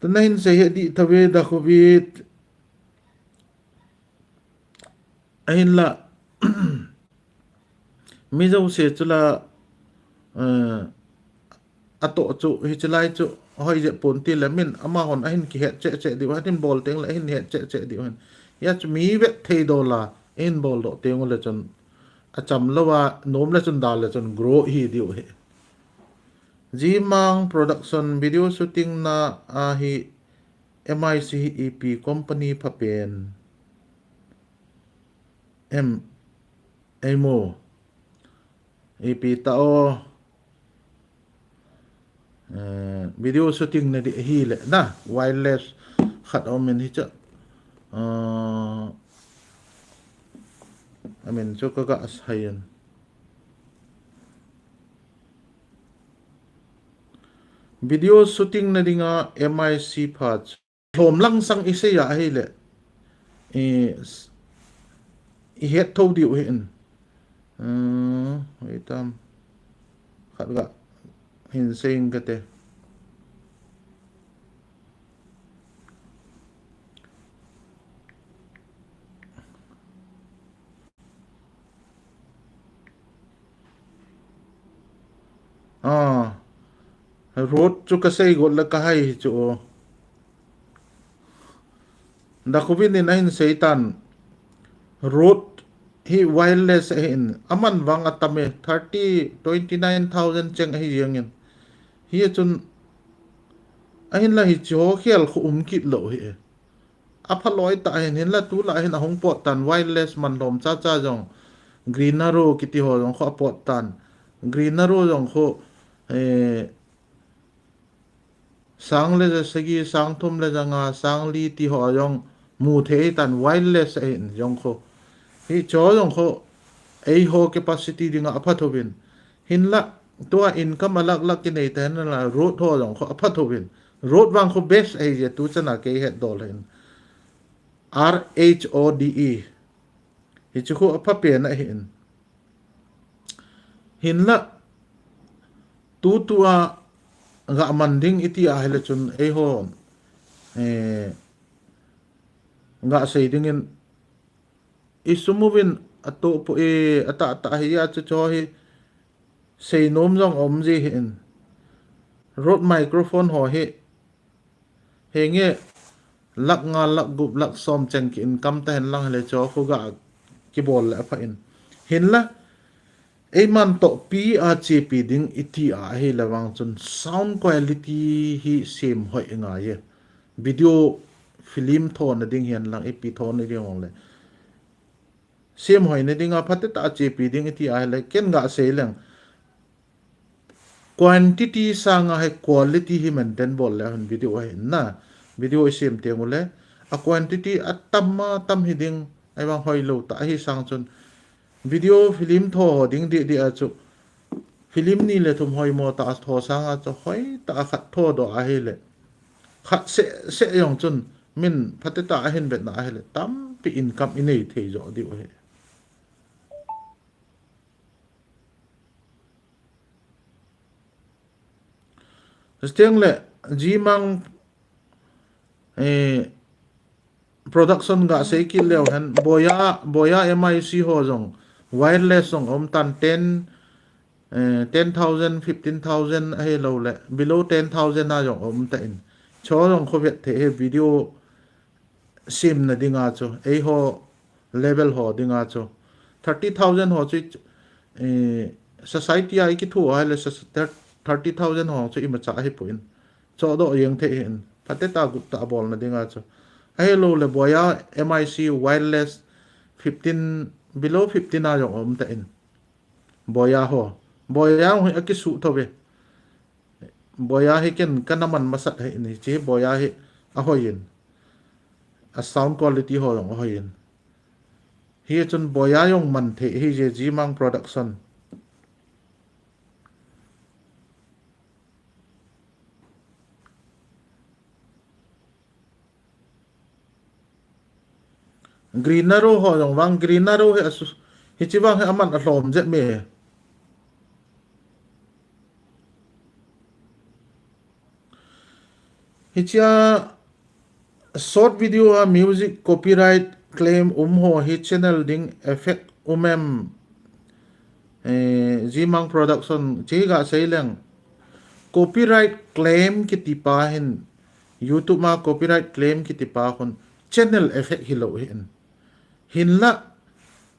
Tuna hin sei hi di thawe da covid. Ahinla, mi jouse chu la, eh, atoh chu, hiche lai chu, hoi jep pon ti le min, amahon ahin kihet cheh cheh diu, ahin bol teng le ahin het cheh cheh diu hin. Hia chu mi vet thei dola, ahin bol doh teng le chun, acham lou a, nom le chun dal le chun grow hi diu hi. Jimang Production video shooting na ahi M I C hi ipi company pha pen em, eimo, ipi ta o, eh, video shooting na di hi le na wireless khat om in hi cha, ah, I mean, chu ka ga sai in. Video shooting na dinga M I C pha chu lhom lang sang i sei a hi le. I, i het tho diu hi in. Hmm, wait tam. Khat ga hin sei in ka te. Ah, road chu ka sei got le ka hai hi chu. Da Khovin in ahin sei tan, road hi wireless ahi in, aman vang atam e, thirty, twenty nine thousand cheng ahi jeng in. Hi chun, ahinla hiche ho khel khu um kit lou hi e. Apha loi ta hin, hinla tulai hin ahung pot tan wireless man lom cha cha jong, Green Arrow kiti ho jong khu apot tan. Green Arrow jong khu, eh, sang le ja sagi, sang thum le ja nga, sang li ti ho jong mu thei tan wireless ahin jong khu. Hiche ho jong khu, eiho capacity dinga apha tho vin. Hinla, tua income a lakh lakh kinei ta hinla, road ho jong khu apha tho vin. Road vang khu best ahi je tu chana kei het dol hin. R H O D E. Hiche khu apha pen ahi in. Hinla, tutua ga man ding iti ahi le chun eiho, eh, ga sei ding in, i sum uvin atoh poi, ata ata hi a chu cho hi sei nom jong om ji hi in. Rode microphone ho hi, henge lakh nga, lakh gup, lakh som cheng ki income ta hen lang hi le cho khu ga kibol le apha in. Hinla, eiman toh pi a chepi ding iti a ahi le vang chun sound quality hi sem hoi ngai e. Video film thona ding hihen lang ipi thona ding le. Sem hoi na dinga phatah a chepi ding iti a ahi le ken ga sei leng. Quantity sanga hi quality hi maintain bol le hin video ahi na. Video i sem teng u le. A quantity atam ma tam hi ding. Ahivang hoi lou ta ahi sang chun. Video film tho ho ding di di a chu. Film ni le thum hoi mo ta a tho sanga chu hoi ta a khat tho doh ahi le. Khat se, se jong chun min phatah a hin vet na ahi le. Tampi income i nei thei jo diu ahi. Chuteng le, Jimang, eh, production ga sei kit leu hen, Boya, Boya M I C ho jong, wireless jong om tan ten, eh, ten thousand, fifteen thousand ahi lou le, below ten thousand a jong om ta in. Cho jong khu vet thei hi video sem na dinga chu, eiho level ho dinga chu. Thirty thousand ho chu, eh, society a i kithu ahi le sa-, thir-, thirty thousand ho chu imacha ahi poi in. Cho doh jeng thei hin. Phatah a gup ta a bol na dinga chu. Ahi lou le Boya M I C wireless fifteen, below fifteen a jong om ta in. Boya ho. Boya ho hi a kisu tho ve. Boya hi ken kana man masat hi in, hiche Boya hi ahoi in. A sound quality ho jong ahoi in. Hichun Boya jong man thei hi je Zimang Production. Green Arrow ho jong vang, Green Arrow hi asu, hiche vang hi aman alhom jep me. Hiche a short video a music copyright claim um ho hi channel ding effect um em, eh, Zimang Production, hiche ga sei leng. Copyright claim kiti pa hin, YouTube ma copyright claim kiti pa hin channel effect hilou hin. Hinla,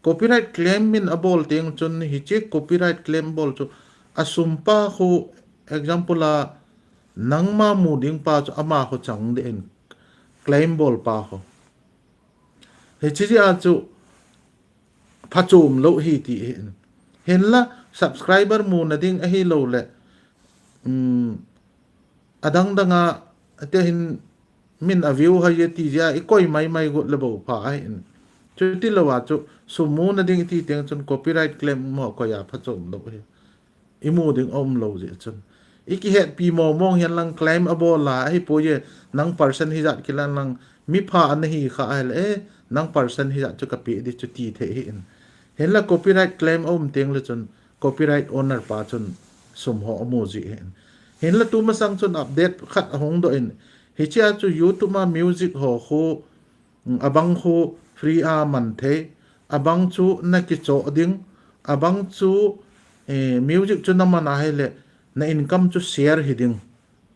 copyright claim min abol teng chun, hiche copyright claim bol chu, asum pa khu, example a, nangma mu ding pa chu ama khu chang ding in, claim bol pa khu. Hiche jeh a chu, phachom lou hi ti hin. Hinla, subscriber muna ding ahilou le, um, adang dang a, ate hin, min a view hoi e ti jeh a, i koi mai mai got le bou pha ahi in. Chuti lou a chu, sum muna ding i ti teng chun copyright claim mo koi a phachom lou hi. I mu ding aum lou jeh chun. I kihetpi mo mong hihen lang claim abol a, ahipoi e, nang person hijat kilan lang, mi pha ana hi kha ahile, eh, nang person hijat chu ka pe di chu ti thei hi in. Hinla copyright claim aum teng le chun, copyright owner pa chun sum ho amu ji hin. Hinla tumasang chun update khat ahung doh in, hiche a chu YouTube a music ho khu, mm, abang khu free a man thei, abang chu na kichoh ding, abang chu, eh, music chu na man ahile, na income chu share hi ding.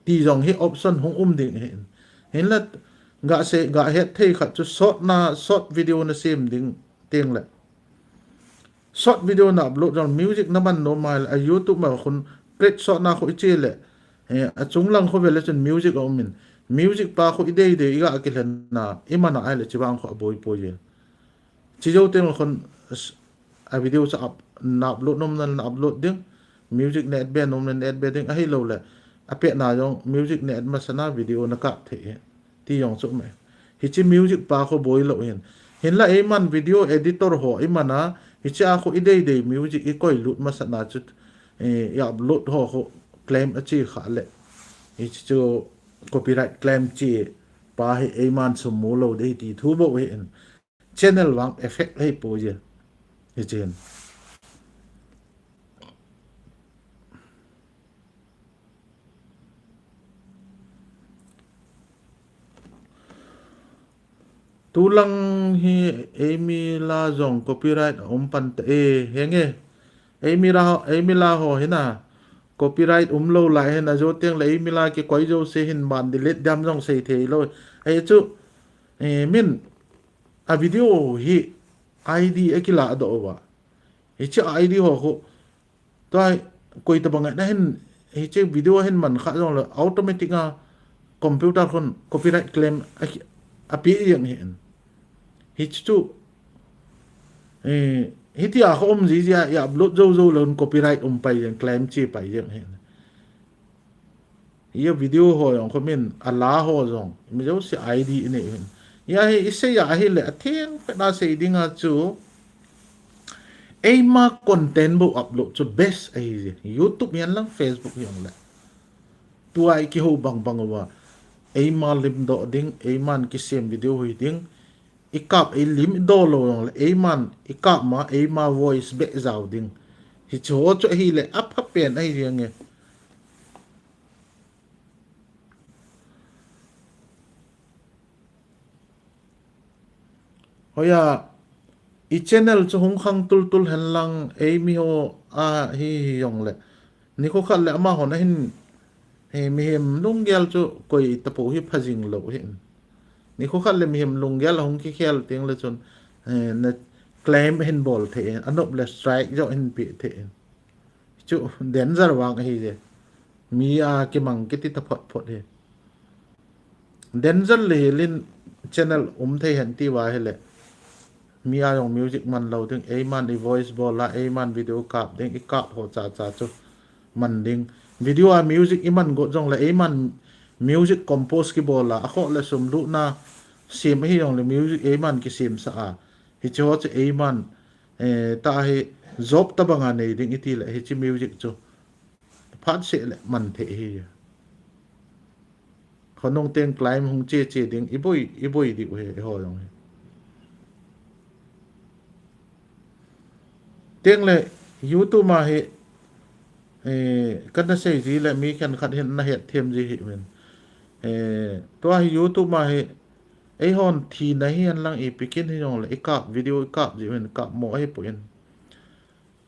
Ti jong hi option hung um ding hin. Hinla ga sei, ga het thei khat chu short na, short video na sem ding teng le. Short video na upload jong music na man nom a le, a YouTube ma khun create short na khu i che le, eh, achung lang khu ve le chun music aum in. Music pa khu i dei dei i ga kilhen na, i man ahile chivang khu aboi poi e. Chi jou teng khun s-, a video chu up, na upload nom na le na upload ding. Music na add be nom na le na add be ding. Ahilou le, apet na jong music na add masa na video na kap thei e. Ti jong chu me. Hiche music pa khu boi lou hin. Hinla eiman video editor ho i man a, hiche a khu i dei dei music i koi lut masat na chu, eh, i upload ho khu claim ache kha le. Hiche chu copyright claim che pa hi eiman sum mu lou ding ti thu bou hin. Channel vang effect hei poi e. Hiche hin. Tulang hi eimi la jong copyright a um pan ta e, henge. Eimi la, eimi la ho hina copyright um lou lai hin ajo teng le eimi la kikoi jouse hin ban delete dam jong sei thei lou. Ahi chu, eh, min a video hi I D a kila doh uva. Hiche I D ho khu, tua koi tabang a hin, hiche video hin man kha jong le automatic a computer khun copyright claim a, a pe jeng hin. Hiche chu, eh, hitia khu um ji jeh a, i upload jou jou le copyright um pai jeng, claim che pai jeng hin. Hiche video ho jong khu min, a la ho jong, mi jouse I D i nei hin. Hiche hi i sei a ahile, atheng pet a sei ding a chu, eima content bou upload chu best ahi je. YouTube hihen lang, Facebook hihen le. Tua i kihou bang bang uva. Eima lim doh ding, eiman kisem video hi ding. I kap ei lim i doh lou jong le, eiman i kap ma, eima voice beh jao ding. Hiche ho chu ahile, apha pen ahi jeng e. Hoiya, i channel chu hung khang tul tul hen lang, eimi ho a hi hi jong le. Nikho khat le amahon ahin, he, mihem lunggel chu koi tapou hi pha jing lou hin. Nikho khat le mihem lunggel ahung kikhel teng le chun, he, na claim ahin bol thei, anop le strike joh ahin pe thei. Chu danger vang ahi je. Mi a kimang kiti ta phot phot hi. Danger le hilin channel um thei hen ti va hile. Mi a jong music man lou ding, eiman i voice bol a, eiman video kap ding, i kap ho cha cha chu man ding. Video a music iman got jongle, eiman music compose kibol a, akhoh le sum lutna sem ahi jongle music eiman kisemsah a, hiche ho chu eiman, eh, ta hi job tabang a nei ding iti le, hiche music chu phat seh le man thei hi. Khonung teng climb hung che che ding, iboi, iboi diu hi, eiho jong hi. Teng le YouTube a hi, eh, kana sei ji le mi khenkhat hin na het them ji hi min. Eh, tua hi YouTube a hi, eihon thina hi an lang ipi kin hi jongle, i kap, video i kap ji min, kap mo ahi poi.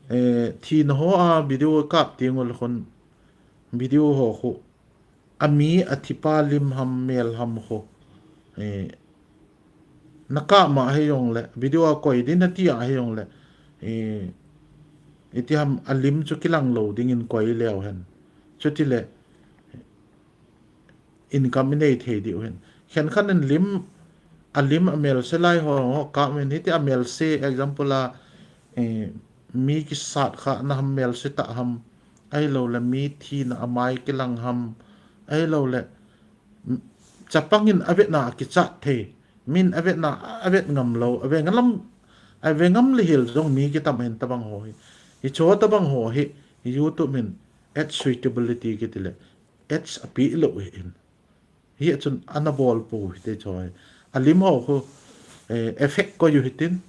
Eh, thina ho a video kap teng ule khun, video ho khu, a mi a thipa lim ham, mel ham khu, eh, na kap ma ahi jongle, video a koi din nati a ahi jongle, eh, iti ham a lim chu kilang lou dingin koi leu hen. Chuti le, income i nei thei diu hin. Khenkhat in lim, a lim a melse lai ho, ho kap min, hiti a melse, example a, eh, mi kisat kha na ham, melse tah ham, ahilou le mi thina a mai kilang ham, ahilou le, mm, chapang in a vetna a kichat thei, min a vetna a vet ngam lou, a ve ngam, a ve ngam le hil jong mi kitam hin tabang ho hi. Hicho tabang ho hi, YouTube in ad suitability kiti le, ads a pe lou hi in. Hi a chun ana bol pou hite choi. A lim ho khu, eh, effect koi u hitin.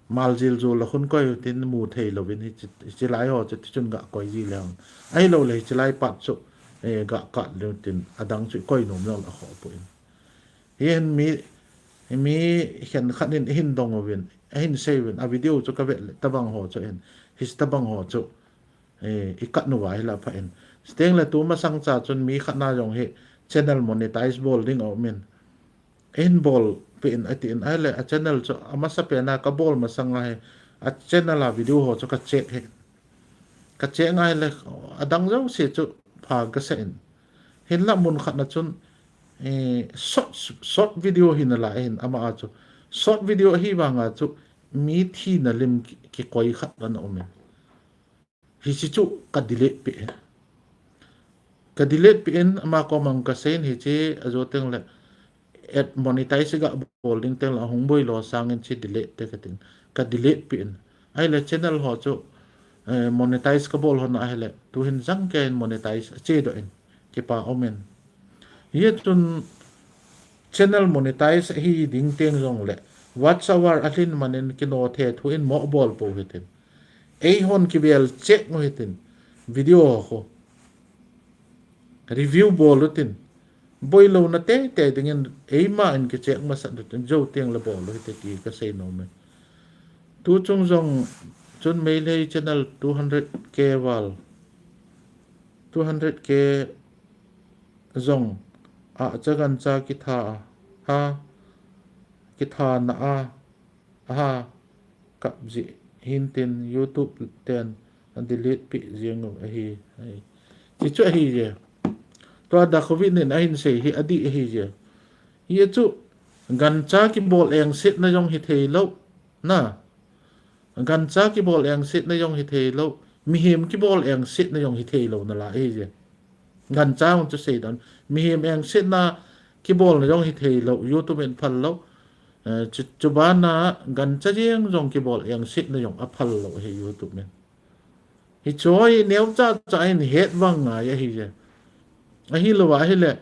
Mal jil jul a khun koi u hitin mu thei louvin hichi, hichi lai ho chu tichun ga koi ji leu. Ahilou le hichi lai pat chu, eh, ga kat leu tin adang chu koi nom lou a kho poi. Hi hin mi, mi khenkhat in hin dong uvin, hin sei uvin, a video chu ka vet le tabang ho chu hin, hichi tabang ho chu, eh, i kat nu va hi la pha in. Chuteng le tu masang cha chun mi khat na jong hi channel monetize bol ding a um in. Hin bol peh in ati in, ahile a channel chu a masa pen a ka bol masang a hi, a channel a video ho chu ka check hi. Ka check ngai le, adang jouse chu pha ka sa in. Hinla mun khat na chun, eh, short, short video hi na la hin ama a chu. Short video hi vang a chu mi thina lim ki, kikoi khat ana um in. Hichi chu ka delete peh in. Ka delete peh in ama kom a ka sei in hichi a jo teng le ad monetize ga bol ding teng le hung boi lo sang in chi delete te ka tin. Ka delete peh in. Ahile channel ho chu, eh, monetize ka bol ho na ahile. Tu hin jang kei in monetize a che doh in. Kipa um in. Hi a chun channel monetize hi ding teng jong le. Watch hour a lhin man in kino the thu in mo bol pou hitin. Ei hon kivel check ngo hitin. Video ho khu. Review bol utin. Boi lo na te te ding in eima in ki check masa utin. Jo teng le bol u hite ti ka sei nom e. Tu chung jong chun Meitei channel two hundred K val. Two hundred K jong a cha gancha kitha a, kitha na a, aha, kap ji hin tin YouTube ten a delete peh jeng u ahi. Ti chu ahi je. Tua da covid nin ahin sei hi adih ahi je. Hi a chu gancha kibol engset na jong hi thei lo. Na. Gancha kibol engset na jong hi thei lo. Mihem kibol engset na jong hi thei lo na la ahi je. Gancha hung chu sei dan. Mihem engset na kibol na jong hi thei lo. YouTube in phal lo. Eh, chu, chu bana gancha jeng jong kibol engset na jong a phal lo hi YouTube in. Hi choi neo cha cha in het vang ngai ahi je. Ahi lo ahile,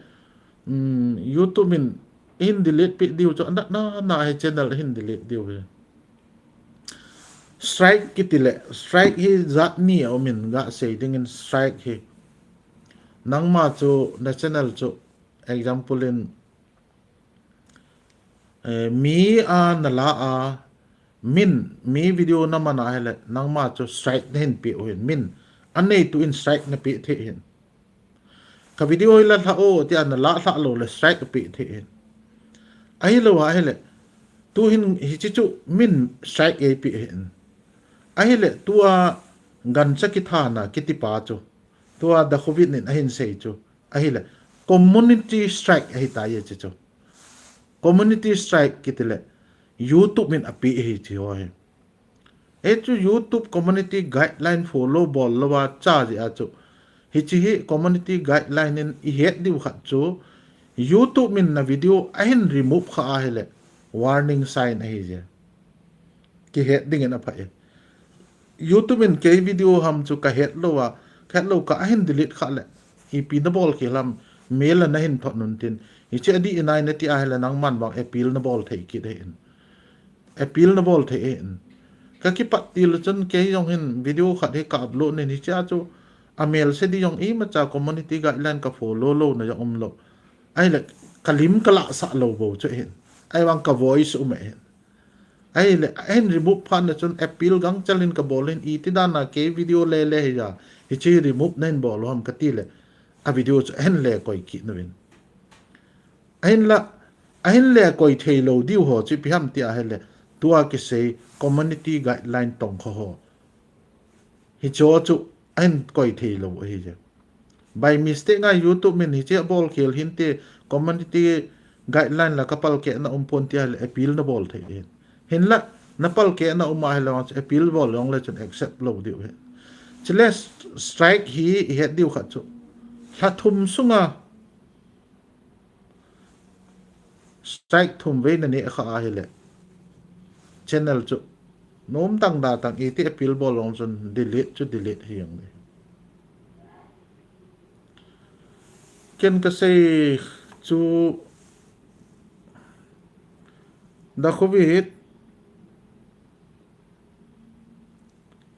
um, YouTube in hin delete peh diu chu na, na, na hi channel hin delete diu hi. Strike kiti le, strike hi jat ni a um in ga sei ding in strike hi. Nangma chu na channel chu example in Eh, mi a na la a, min, mi video na man a hele, nangma chu strike na hin pe u hin, min, a neitu in strike na pe thei hin. Ka video hi la lha o, ti a na la lha lo le strike pe thei hin. Ahi lo a hele, tu hin hichi chu min strike ei pe hin. Ahile, tu a gancha kithana kiti pa chu. Tu a da covid nin ahin sei chu. Ahile, community strike ahi ta ye chi chu. Community strike kiti le, YouTube min api ahi chi ho hi. E chu YouTube community guideline follow bol lo a cha ji a chu. Hiche hi community guideline in ihet diu khat chu, YouTube in na video ahin remove kha ahile warning sign ahi je. Kihet dingin apha e. YouTube in kei video ham chu kahet lou a, kahet lou kah a ahin delete kha le, ipi nabol khel ham, mel a nahin thot un tin. Hiche adih in ahi nati ahile nangman vang appeal nabol thei kit ahin. Appeal nabol thei ahin. Kakipat til chun kei jong hin video khat hi ka upload in hichea chu amel se ding jong imacha community guideline ka follow louna jong umlou. Ahile kalim kalahsah lou bou chu ahin. Ahivang ka voice um ahin. Ahile, ahin remove phat na chun appeal gangchel in kabol in iti dan a kei video lele hi a, hiche remove nahin bol u ham kati le, a video chu ahin le koi kit nauvin. Ahinla, ahin le koi thei lou diu ho chu ipi ham ti ahile, tua kisei community guideline tongkha ho. Hiche ho chu ahin koi thei lou ahi je. By mistake a YouTube in hiche abol khel hinte community guideline la kapalkeh na um pon ti ahile appeal nabol thei ahin. Hinla, napalkeh na um ahile vang chu appeal bol jong le chun accept lou diu ahi. Chule strike hi ihet diu khat chu. Lha thum sunga strike thum vei naneh kha ahile, channel chu nom tang da tang iti appeal bol jong chun delete chu delete hi jong le. Ken kasei chu, Da Covid,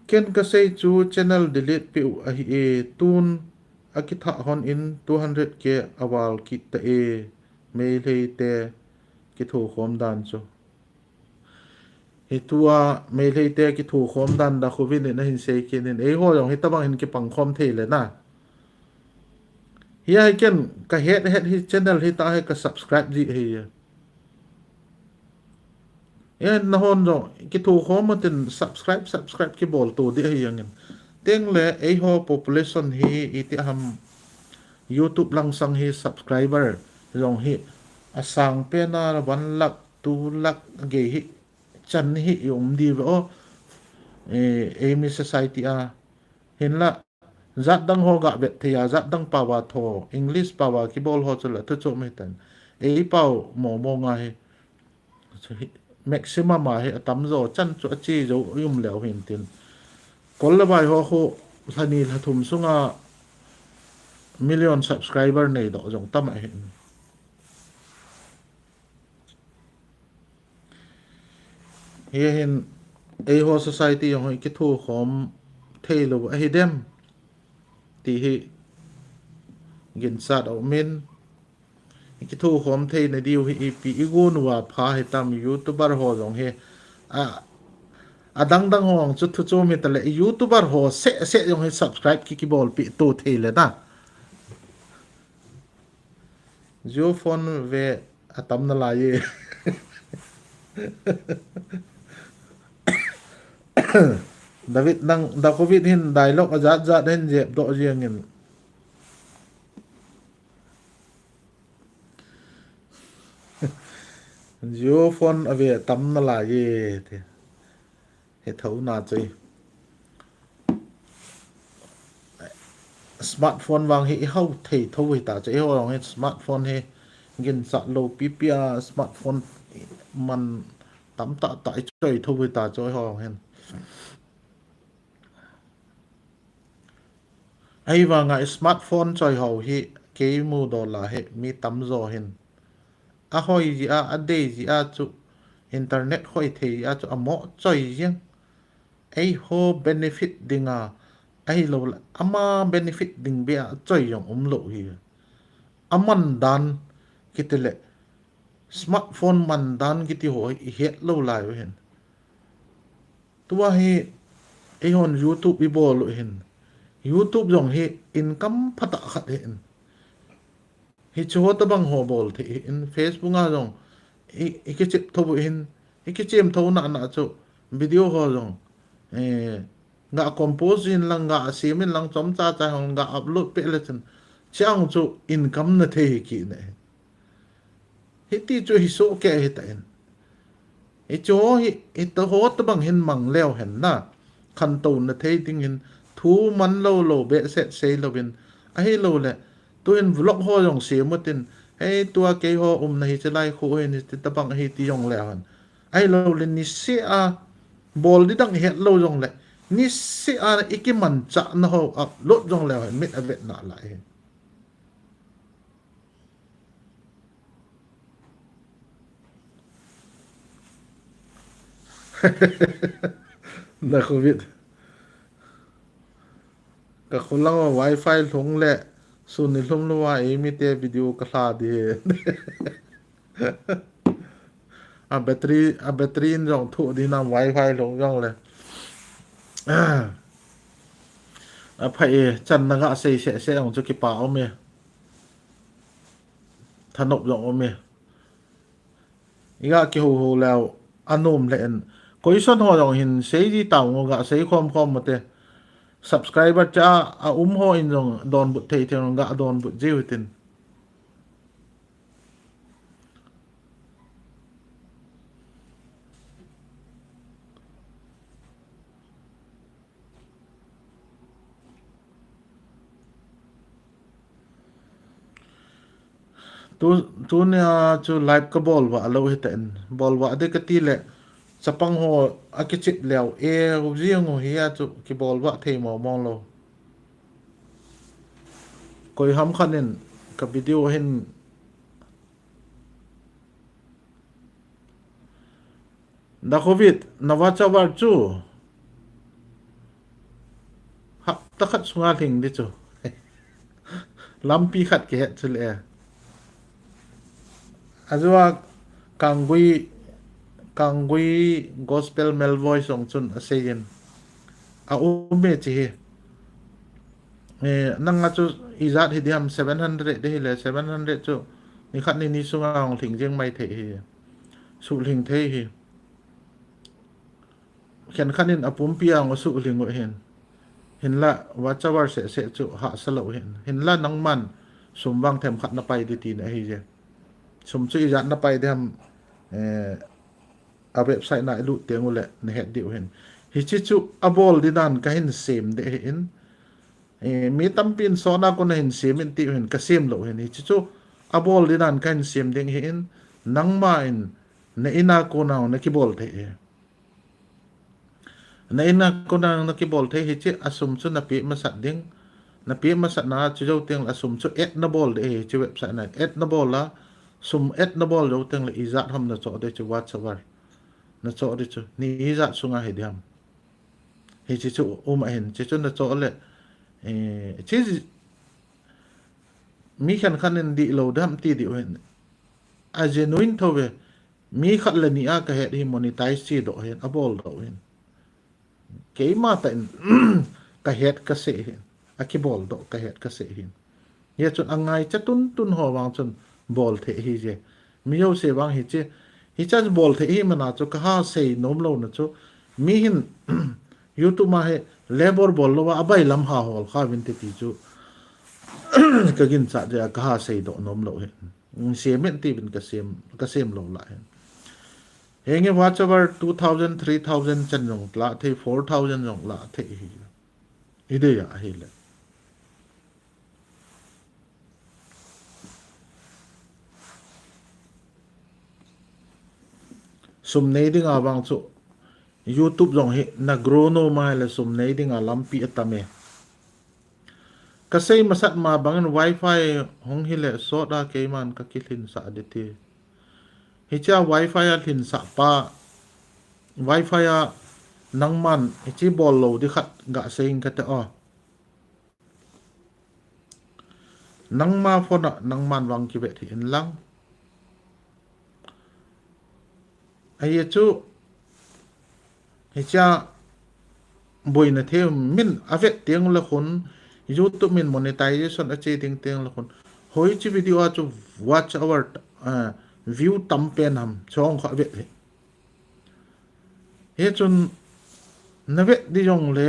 ken kasei chu channel delete peh u ahi e, tun akithah hon in two hundred K aval kit ta e, Meitei te kithokhom dan chu. Hitua Meitei te kithokhom dan Da Covid in ahin sei kit in, eiho jong hitabang hin kipangkhom thei le na. Hia hi ken kahet het hi channel hi ta hi ka subscribe ji ahi. E, nahon jong kithokhom utin subscribe, subscribe kibol to ding ahi jengin. Tengle eiho population hi iti ham YouTube lang sang hi subscriber jong hi asang pen a one lakh, two lakh gei hi chan hi i um diu ve o. E, eimi society a. Hinla, jat dang ho ga vet thei a, jat dang pao a tho, English pao a kibol ho chu la thu chom hitan. Ei pao momo nga hi. Chu hi, maximum a hi atamjo chan chu ache jou i um leu hin tin. Kol le vai ho khu lha ni lha thum sunga million subscriber nei doh jong tam ahin. Hia hin eiho society jong hi kithokhom thei lou ahi dem ti hi ginchat a um in, kithokhom thei na diu hi ipi i gon uva pha hitam YouTuber ho jong hi a, adang dang ho chu thu chom hita le YouTuber ho seh seh jong hi subscribe ki kibolpi to thei le na. Jio phone ve atam nalai e. David nang, Da Covid hin dialogue ajat jat hin jep doh jengin. Jio phone ave atam nalai e ti. Hi tho na chei. Smartphone vang hi i hau thei tho hi ta chei. Eiho jong hi smartphone hi ginchat lou pipi a smartphone man tam tah tah i choi tho hi ta chei eiho jong hin. Ahivanga smartphone choi ho hi kei mudola hi mi tamjo hin. Ahoi jia, adei jia chu internet hoi thei jia chu amo choi jeng. Eiho benefit dinga, ahilou le ama benefit ding bia choi jong umlou hi. Aman dan kiti le smartphone man dan kiti ho hi i het lou lai u hin. Tua hi eihon YouTube i bol u hin. YouTube jong hi income phatah khat hi in. Hiche ho tabang ho bol thei hi in Facebook a jong i, i kichep tho u hin, i kichem tho na na chu video ho jong, eh, nga compose in lang, nga sem in lang, chomcha cha hong nga upload peh le chun, chang chu income na thei hi kina. Hiti chu hi soh kei hi ta in. Hiche ho hi, hita ho tabang hin mang leu hen na. Khantou na thei ding hin Thu man lou lou, behseh sei louvin. Ahilouleh, tuin vlog ho jong sem utin, hei, tua keiho umna hiche lai khu hin, hiche tabang ahi ti jong le hen. Ahilouleh, niseh a, bol di dang het lou jong le, niseh a ikimanchahna ho upload jong le hen, mit avetna lai hin. Na covid. Ka kholang a wifi lhung le, sun ni lhum lou a, eimi te video ka hla di. A battery, a battery in jong thu di nam wifi lhung jong le. A phai e, chan na ga sei se se jong chu kipa um e. Thanop jong um e. Iga kihou hou leu, anom le en. Question ho jong hin sei ji tau ngo, ga sei khom khom mo te. Subscriber cha a um ho in jong donbut thei thei jong ga donbut jiu tin. Tu, tunia chu live ka bol vah lou hite in. Bol vah de ka ti le, chapang ho a kichip leu, e, u ji ngo hi a chu kibol vah thei mo mong lou. Koi ham khan in ka video hin Da Covid, na WhatsApp chu. Hapta khat sunga lhing di chu. Lampi khat kihet chu le. Ajua Kanggui, Kanggui Gospel Male Voice jong chun asei in. A um e chi hi. Eh, nang a chu ijat hi diam seven hundred de hi le, seven hundred chu. Ni khat ni ni sunga hung lhing jeng mai thei hi. Suh lhing thei hi. Khen khan in a pumpi a hung suh lhing u hin. Hinla, WhatsApp se se chu hahsa lou hin. Hinla nangman sum vang them khat na pai di ti na hi je. Sum chu ijat na pai di ham, eh, a website na i lut teng u le na het di u hin. Hichi chu a bol di dan ka hin sem de hi in. Eh, mi tampi in sona ko na hin sem in ti u hin ka sem lou hin. Hichi chu a bol di dan ka hin sem ding hi in. Nangma in na ina ko na na kibol thei hi. Na ina ko na na kibol thei hi chi a sum chu na pe masat ding. Na pe masat na chu jou teng a sum chu add na bol de hi chi website na add na bol a sum add na bol jou teng le ijat ham na cho de chu WhatsApp. Na cho de chu ni ijat sunga hi diam. Hi chi chu um a hin chi chu na cho le. Eh, chi mi khan khan in di lou dam ti di u hin. A genuine tho ve. Mi khat le ni a ka het hi monetize chi doh hin, a bol doh hin. Keima ta in ka het ka se hin. A kibol doh ka het ka se hin. Hi chun a ngaicha tun tun ho vang chun bol thei hi je. Mi ho se vang hi chi. Hi cha bol thei hi mana chu ka ha sei nom lou na chu. Mi hin YouTube ma he labor bol lou a bai lam ha hol kha vin te ti chu. Ka gin cha je ka ha sei doh nom lou hin. Sem in ti vin ka sem, ka sem lou la hin. Henge WhatsApp two thousand, three thousand chan jong la thei, four thousand jong la thei hi. Hi de ya hi le. Sum nei ding a vang chu YouTube jong hi na grow nom a le sum nei ding a lampi a tam e. Ka sei masat ma bangin wifi hung hi le sot a keiman ka kilhin sa di ti. Hi cha wifi a lhin sa pa wifi a nangman hi chi bol lou di khat ga sei in ka te o. Nangma phone a nangman vang kivet hi in lang. Ahi chu, hi cha boina thei min a vet teng le khun, YouTube min monetization a che ding teng le khun. Hoi chi video a chu watch hour, ah, view tam pen ham, chong kha vet hi. Hi chun na vet di jong le,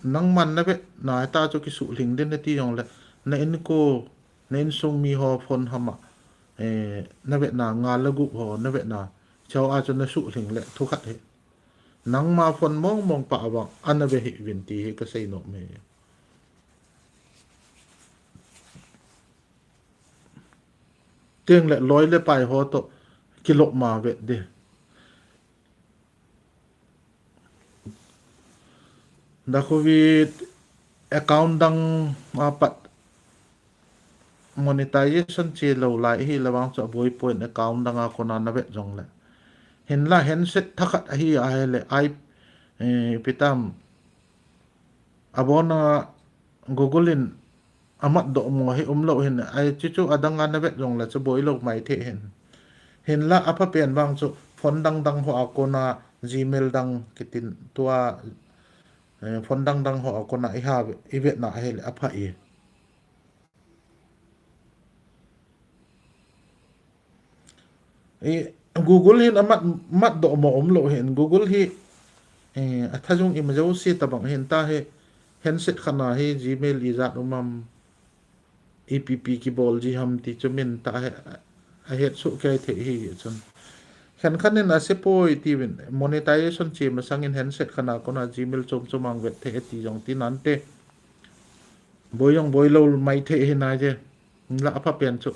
nangman na vet na ta chu kisuh lhing din na ti jong le, na in ko, na insung mi ho phone ham a, eh, na vet na nga le gup ho, na vet na, chau a chu na suh lhing le, thu khat hi. Nangma phone mong mong pa abang ana ve hih uvin ti hi kasei nom e. Teng le loi le pai ho toh kilop ma ve de. Dakhuvit account dang a pat monetization che lou lai hi le vang chu aboi point account dang a kona na vet jong le. Hinla handset thakhat ahi ahile ai, eh, ipi tam abona Google in amat doh mo hi um lou hin ai chu chu adang a na vet jong le chu boi lou mai thei hin. Hinla apha pen vang chu phone dang dang ho a kona Gmail dang kitin tua, eh, phone dang dang ho a kona i ha i vet na ahile apha e. Eh, Google hin amat, mat doh mo um lou hin. Google hi, eh, athajung ima jouse tabang hin ta hi handset khat na hi Gmail ijat um am, ipi pi kibol ji ham ti chu min ta hi, ahet soh kei thei hi chun. Khenkhat in ase poi ti vin monetization che masang in handset khat na kona Gmail chom chom ang vet thei ti jong ti nante. Boi jong boi lou mai thei hi nai je. La apha pen chu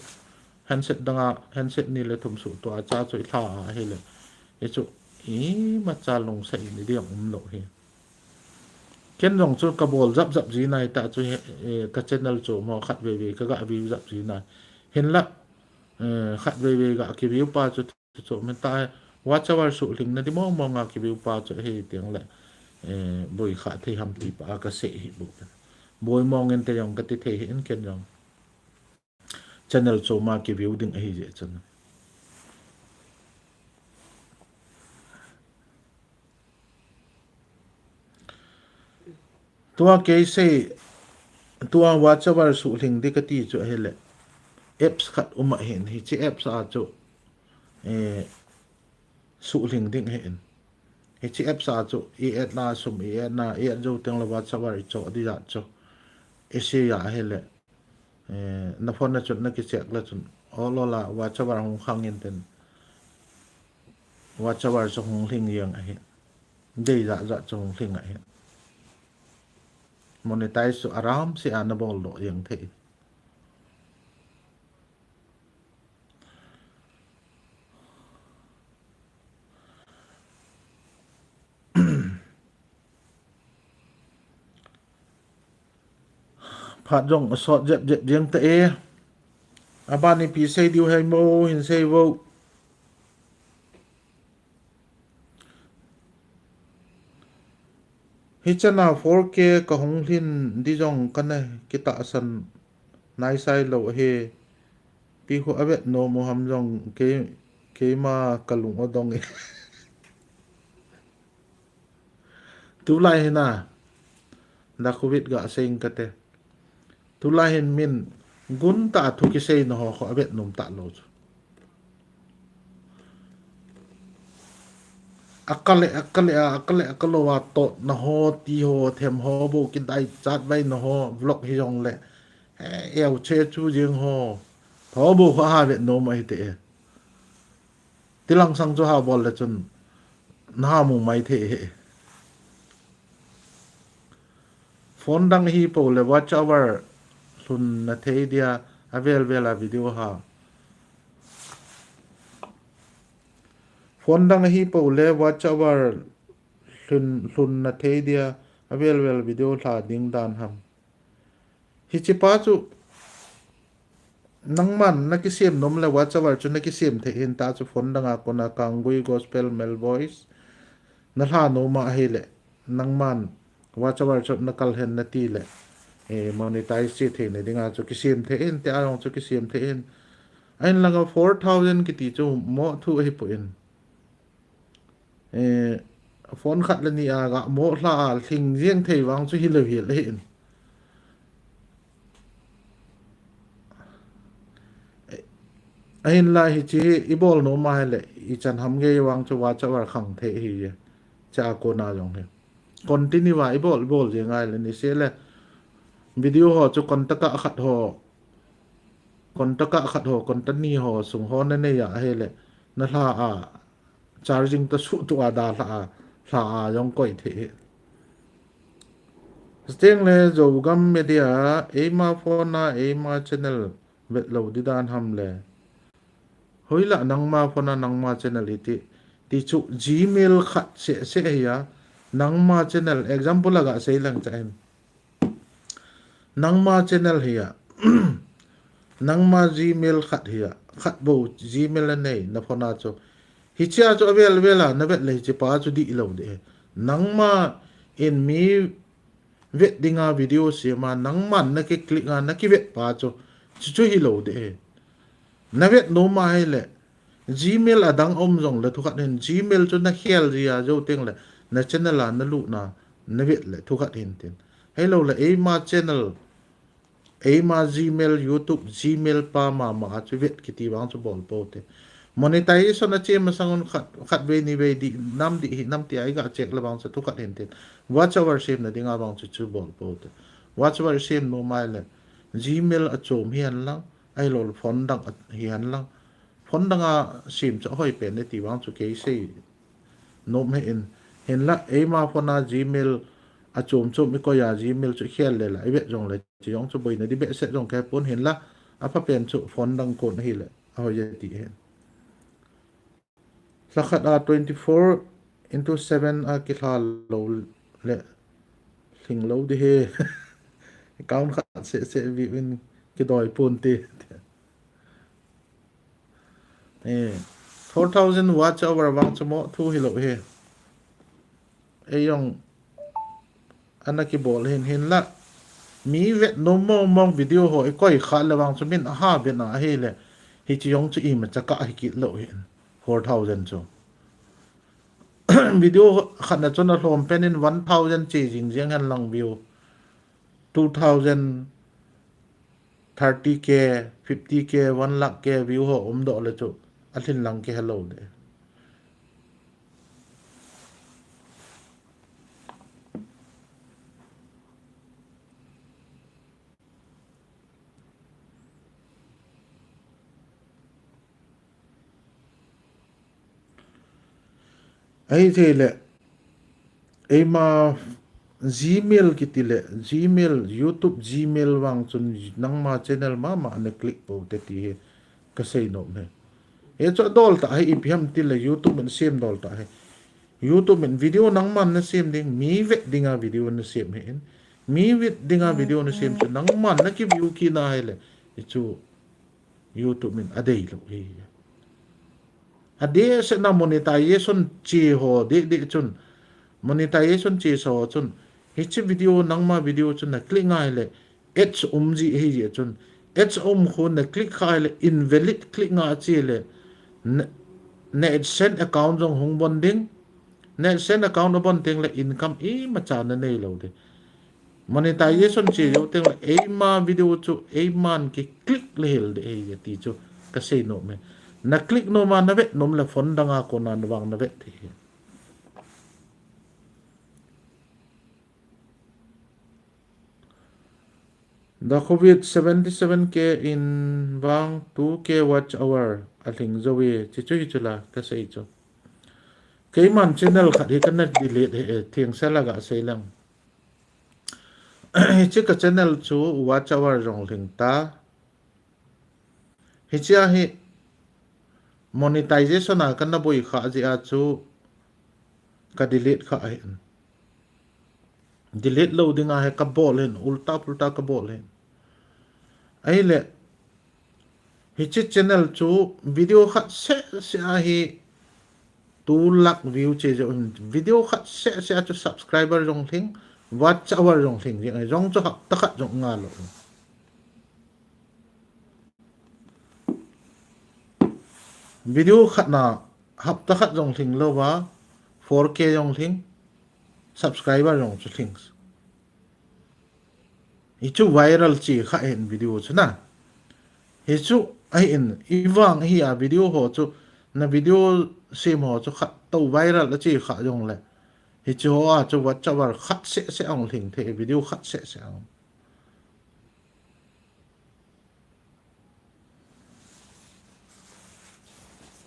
handset dang a, handset ni le thum suh tua cha chu i lha a ahile. I chu imacha lungsa i ni diam um lou hi. Ken jong chu ka bol jap jap ji nai ta chu he, eh, ka channel chu mo khat ve ve ka ga view jap ji nai. Hinla, eh, khat ve ve ga ki view pa chu chu chu min ta watch hour suh hling na di mong mong a ki view pa chu hi tiang le, eh, boi kha thei ham ti pa ka sei hi bu. Boi mong in te jong ka ti thei hi in ken jong. Channel chom a ki view ding ahi je chun. Tua kei sei, tua watch hour suh hling di ka ti chu ahile. Apps khat um ahin, hichi apps a chu, eh, suh hling ding ahin. Hichi apps a chu, i et na sum, i et na, i et jou teng le watch hour i cho di ja chu. I sei ja ahile. Eh, na phone na chun na ki check le chun. Ol ol a watch hour hung khang in ten. Watch hour chu hung hling jeng ahi. Dei ja ja chu hung hling ahi. Monetize chu aram se a na bol doh jeng thei. Phat jong asot jep jep jeng ta e. Aban ipi sei diu hei mo, hin sei vo. Hichana four K ka hung lhin di jong ka na kitahsan nai sai lou ahi. Pi khu avet nom u ham jong kei, keima ka lung adong e. Tulai hin a, da covid ga seng kate. Tulai hin min gun ta thu kisei na ho kho avet nom ta lou chu. Akale, akale, a, akale, akalo a to na ho ti ho, them ho, bo kidai chat vai na ho, vlog hi jong le. Eh, eu che chu jing ho. Tho bo kho ha vet nom ahi te e. Tilang sang chu ha bol le chun na ha mu mai thei he. Phone dang hi po le watch hour lhun na thei dia avel vel a video ha. Phone dang hi po le watch hour lhun, lhun na thei dia avel vel video hla ding dan ham. Hichi pa chu nangman na kisem nom le watch hour chu na kisem thei hin ta chu phone dang a kona Kanggui Gospel Male Voice na hla nom ahi le nangman watch hour chu na kal hen na ti le, eh, monetize che thei na ding a chu kisem thei hin te a jong chu kisem thei hin. Ahin langa four thousand kiti chu mo thu ahi po in. Eh, phone khat le ni a ga mo hla a lhing jeng thei vang chu hi lou hi le hin. Eh, ahin la hichi hi i bol nom ahi le i chan ham gei vang chu watch hour khang thei hi je. Cha kona jong hi. Continue va i bol, i bol jeng ahi le ni se le video ho chu konta ka khat ho. Konta ka khat ho, konta ni ho, sung ho na nei a ahi le. Na hla a charging ta suh tu a da hla a lha a jong koi thei hi. Chuteng le Zogam Media, eima phone a, eima channel vet lou di dan ham le. Hoilah nangma phone a nangma channel iti. Ti chu Gmail khat seh seh hi a. Nangma channel, example a ga sei lang cha hin. Nangma channel hi a. Nangma Gmail khat hi a. Khat bou Gmail a nei na phone a chu. Hichia chu avel vel a, na vet le hichi pa chu di lou de. Nangma in mi vet dinga video sem a, nangman na ki click a, na ki vet pa chu. Chu chu hi lou de. Na vet nom a hi le. Gmail a dang om jong le thukhat hin. Gmail chu na khel ji a jo teng le. Na channel a na lut na, na vet le thukhat hin tin. Hi lou le eima channel. Eima Gmail, YouTube, Gmail pa mama a chu vet kiti vang chu bol pou te. Monetization a che masang un khat, khat vei ni vei di, nam di hi, nam ti a i ga check le vang chu thukhat hin tin. Watch hour sem na dinga vang chu chu bol pou te. Watch hour sem nom a hi le. Gmail a chom hi hen lang, ahi lou le phone dang a hi hen lang. Phone dang a sem chu hoi pen e ti vang chu kei sei. Nom hi in, hinlah, eima phone a Gmail a chom chom i koi a Gmail chu khel le la, i vet jong le, chi jong chu boina di behseh jong kei pon hinlah, a pha pen chu phone dang kon hi le, a hoi e ti hin. Lha khat a twenty-four into seven a kilha lou le, hling lou di hi. Account khat seh seh view in kidoi pon ti. Eh, four thousand watch hour vang chu mo thu hi lou hi. Ei jong ana kibol hin hinlah. Mi vet nom mong mong video ho i koi kha le vang chu min aha vet na hi le. Hichi jong chu ima cha ka hi kit lou hin. Four thousand chu. Video khat na chun a hlom pen in one thousand che jing jeng hen lang view. Two thousand, thirty K, fifty K, one lakh K view ho um doh le chu a hlin lang ke hello de. Ahi thei le, eima Gmail kiti le, Gmail, YouTube Gmail vang chun nangma channel mama na click pou te ti hi ka sei nom hi. Hi chu a dol ta hi ipi ham ti le YouTube min sem dol ta hi. YouTube min video nangman na sem ding, mi vet dinga video na sem hi in. Mi vet dinga video na sem chu nangman na ki view kina hi le. Hi chu YouTube min a dei lou hi. A dei se na monetization che ho dei dei chun. Monetization che sa ho chun. Hichi video nangma video chun na click ngai le ads um ji hi ji chun. Ads um khu na click khai le invalid click nga che le. Na, na AdSense account jong hung bon ding. Na AdSense account a bon teng le income ima cha na nei lou de. Monetization che jou teng le, eima video chu, eiman ki click le hel de, ei ti chu, ka sei nom e. Na click nom a, na vet nom le phone dang a kona na vang na vet thei. Dakhowit seventy seven K in vang two K watch hour a hling jou e, chi chu hi chu la, ka sei chu. Keiman channel khat hi ka na delete he, theng sela ga sei lang. Hichi ka channel chu watch hour jong hling ta. Hichia hi monetization a ka na boi kha jeh a chu ka delete kha ahi. Delete lou ding a hi ka bol hin, ulta pulta ka bol hin. Ahile, hichi channel chu video khat seh seh a hi two lakh view che jou hin. Video khat seh seh a chu subscriber jong hling, watch hour jong hling, jong chu hapta khat jong nga lou. Video khat na hapta khat jong hling lou va, four K jong hling, subscriber jong chu hling. Hichu viral chi kha hin video chu na. Hichu ahin, i vang hi a video ho chu, na video sem ho chu khat to viral a chi kha jong le. Hichu ho a chu watch hour khat seh seh ong hling thei, video khat seh seh ong.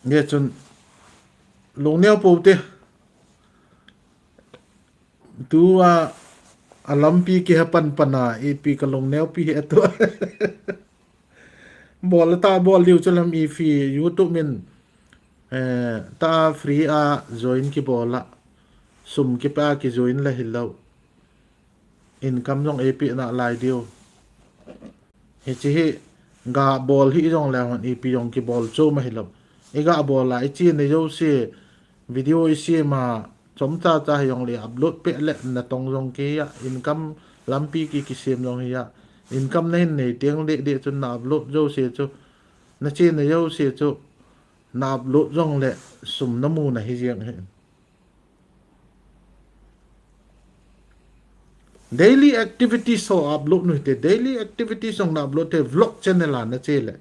Nge chun, lungneo pou te. Tua, alampi kihe panpan a, ipi kalung neopi hi atua. Bol ta bol diu chu lam ipi YouTube min, eh, ta free a join kibol a. Sum kipe a kijoin la hilou. Income jong eipeh nalai diu. Hiche hi ga bol hih jongle hon ipi jong kibol chu ma hilou. Iga bol a iche nei jouse video isem a chomcha cha hijongle upload peh le natong jong kei a income lampi ki kisem jong hi a. Income nahin nei teng deh deh chun na upload jouse chu. Nache nei jouse chu. Na upload jongle sum namu na hi jeng hi. Daily activities ho upload nu hite, daily activities jong na upload te vlog channel a nache le.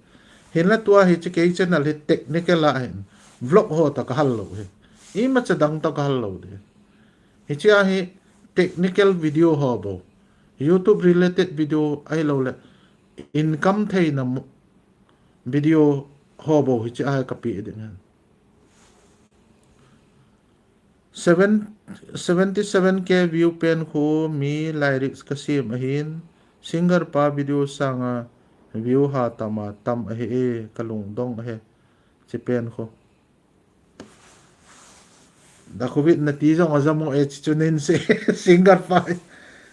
Hinla tua hiche kei channel hi technical a hin. Vlog ho ta kahal lou hi. Imacha dang ta kahal lou de. Hiche a hi technical video ho bou. YouTube related video ahilou le. Income theina mu-, video ho bou hiche a hi kapeh ding hin. Seven, seventy seven K view pen khu mi lyrics kasem ahin, singer pa video sanga view ha tam a tam ahi e, kalungdong ahi, hiche pen khu. Da khu bit nati jong ajam u e, hiche chu nin se, singer pa,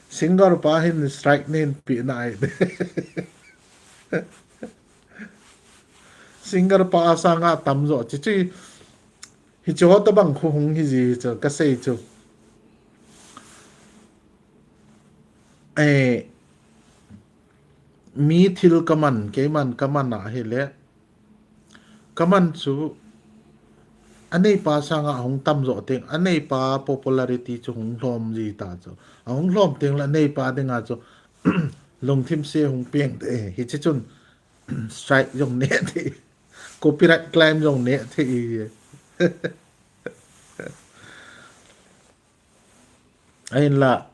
singer pa hin strike nin pi nai. Singer pa a sanga tam jo, hiche chu, hiche ho tabang khu hung hi ji chu, kasei chu. Eh, mi thil kaman, keiman kaman ahile. Kaman chu, aneipa sanga hung tam jo teng, aneipa popularity chu hung lhom ji ta chu. Ahung lhom teng le aneipa dinga chu, lungthim se hung peng te, hiche chun, strike jong ne thei. Copyright claim jong ne thei. Ahinla,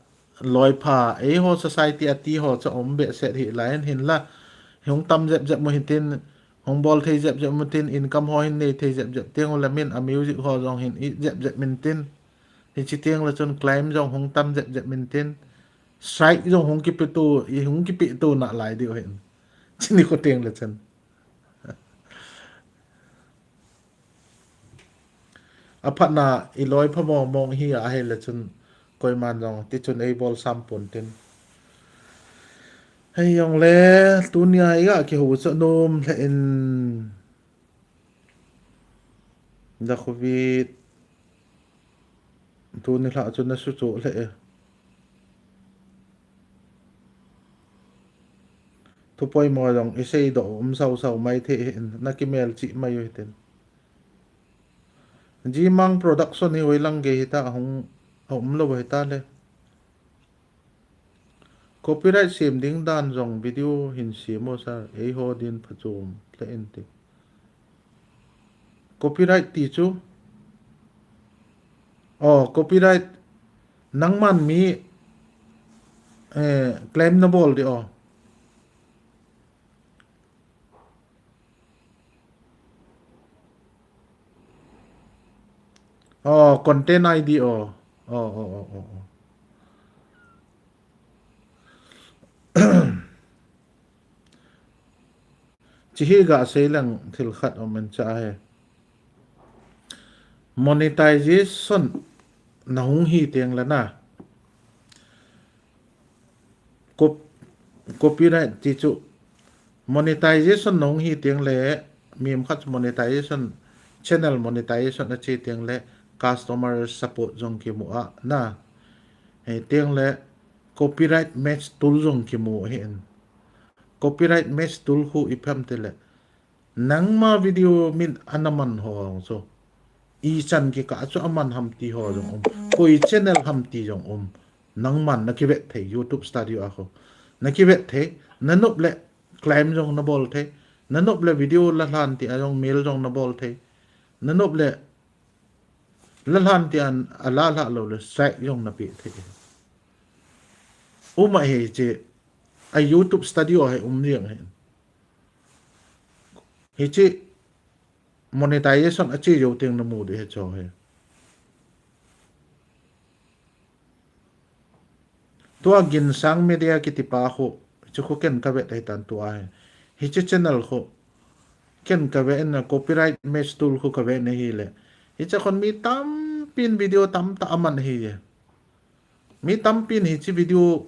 loipha, eiho society a ti ho chu um behseh hi lai hinla, hung tam jep jep mu hitin, hung bol thei jep jep mu tin, income ho hin nei thei jep jep teng ule min a music ho jong hin i jep jep min tin, hiche teng le chun claim jong hung tam jep jep min tin, strike jong hung kipe tu, i hung kipe tu nalai diu hin. Chini khu teng le chun. Aphatna i loipha mong mong hi ahile chun koiman jong ti chun ei bol sam pon tin. Hei jong le tunia iga kihou chu nom le in. Da khu bit. Tuni lha chu na su chu le e. Thu poimo jong i seidoh um sau sau mai thei hin, na kimel chih mai u hitin. Jimang Production hi hoilang gei hita ahung, a um lou hita le. Copyright sem ding dan jong video hin sem o sir, eiho din phachom le in ti. Copyright ti chu. Oh, copyright. Nangman mi, eh, claim na bol di o. Oh, content I D o. Oh, oh, oh, oh, oh. Chihi ga sei lang thil khat om in cha he. Monetization na hung hi teng le na. Cop-, copyright ti chu monetization na hung hi teng le, mi khat monetization, channel monetization a chi teng le, customer support jong kimu a na. He teng le, copyright match tool jong kimu ahin. Copyright match tool khu ipi ham tile, nangma video min ana man ho chu, ichan kikah chu aman ham ti ho jong um. Koi channel ham ti jong um. Nangman na kivet thei, YouTube Studio a khu. Na kivet thei, na nop le claim jong na bol thei. Na nop le video la lhan ti a jong mail jong na bol thei. Na nop le la lhan ti an a la lha lou le strike jong na pe thei. Um ahi chi, a YouTube Studio hi um jeng hi. Hichi monetization a chi jou teng na mu di hi cho hi. Tua Ginsang Media kiti pa khu, chu khu ken ka vet ahi tan tua hi. Hiche channel khu, ken ka vet na copyright match tool khu ka vet na hi le. Hiche khun mi tampin video tamtah aman ahi e. Mi tampin hiche video,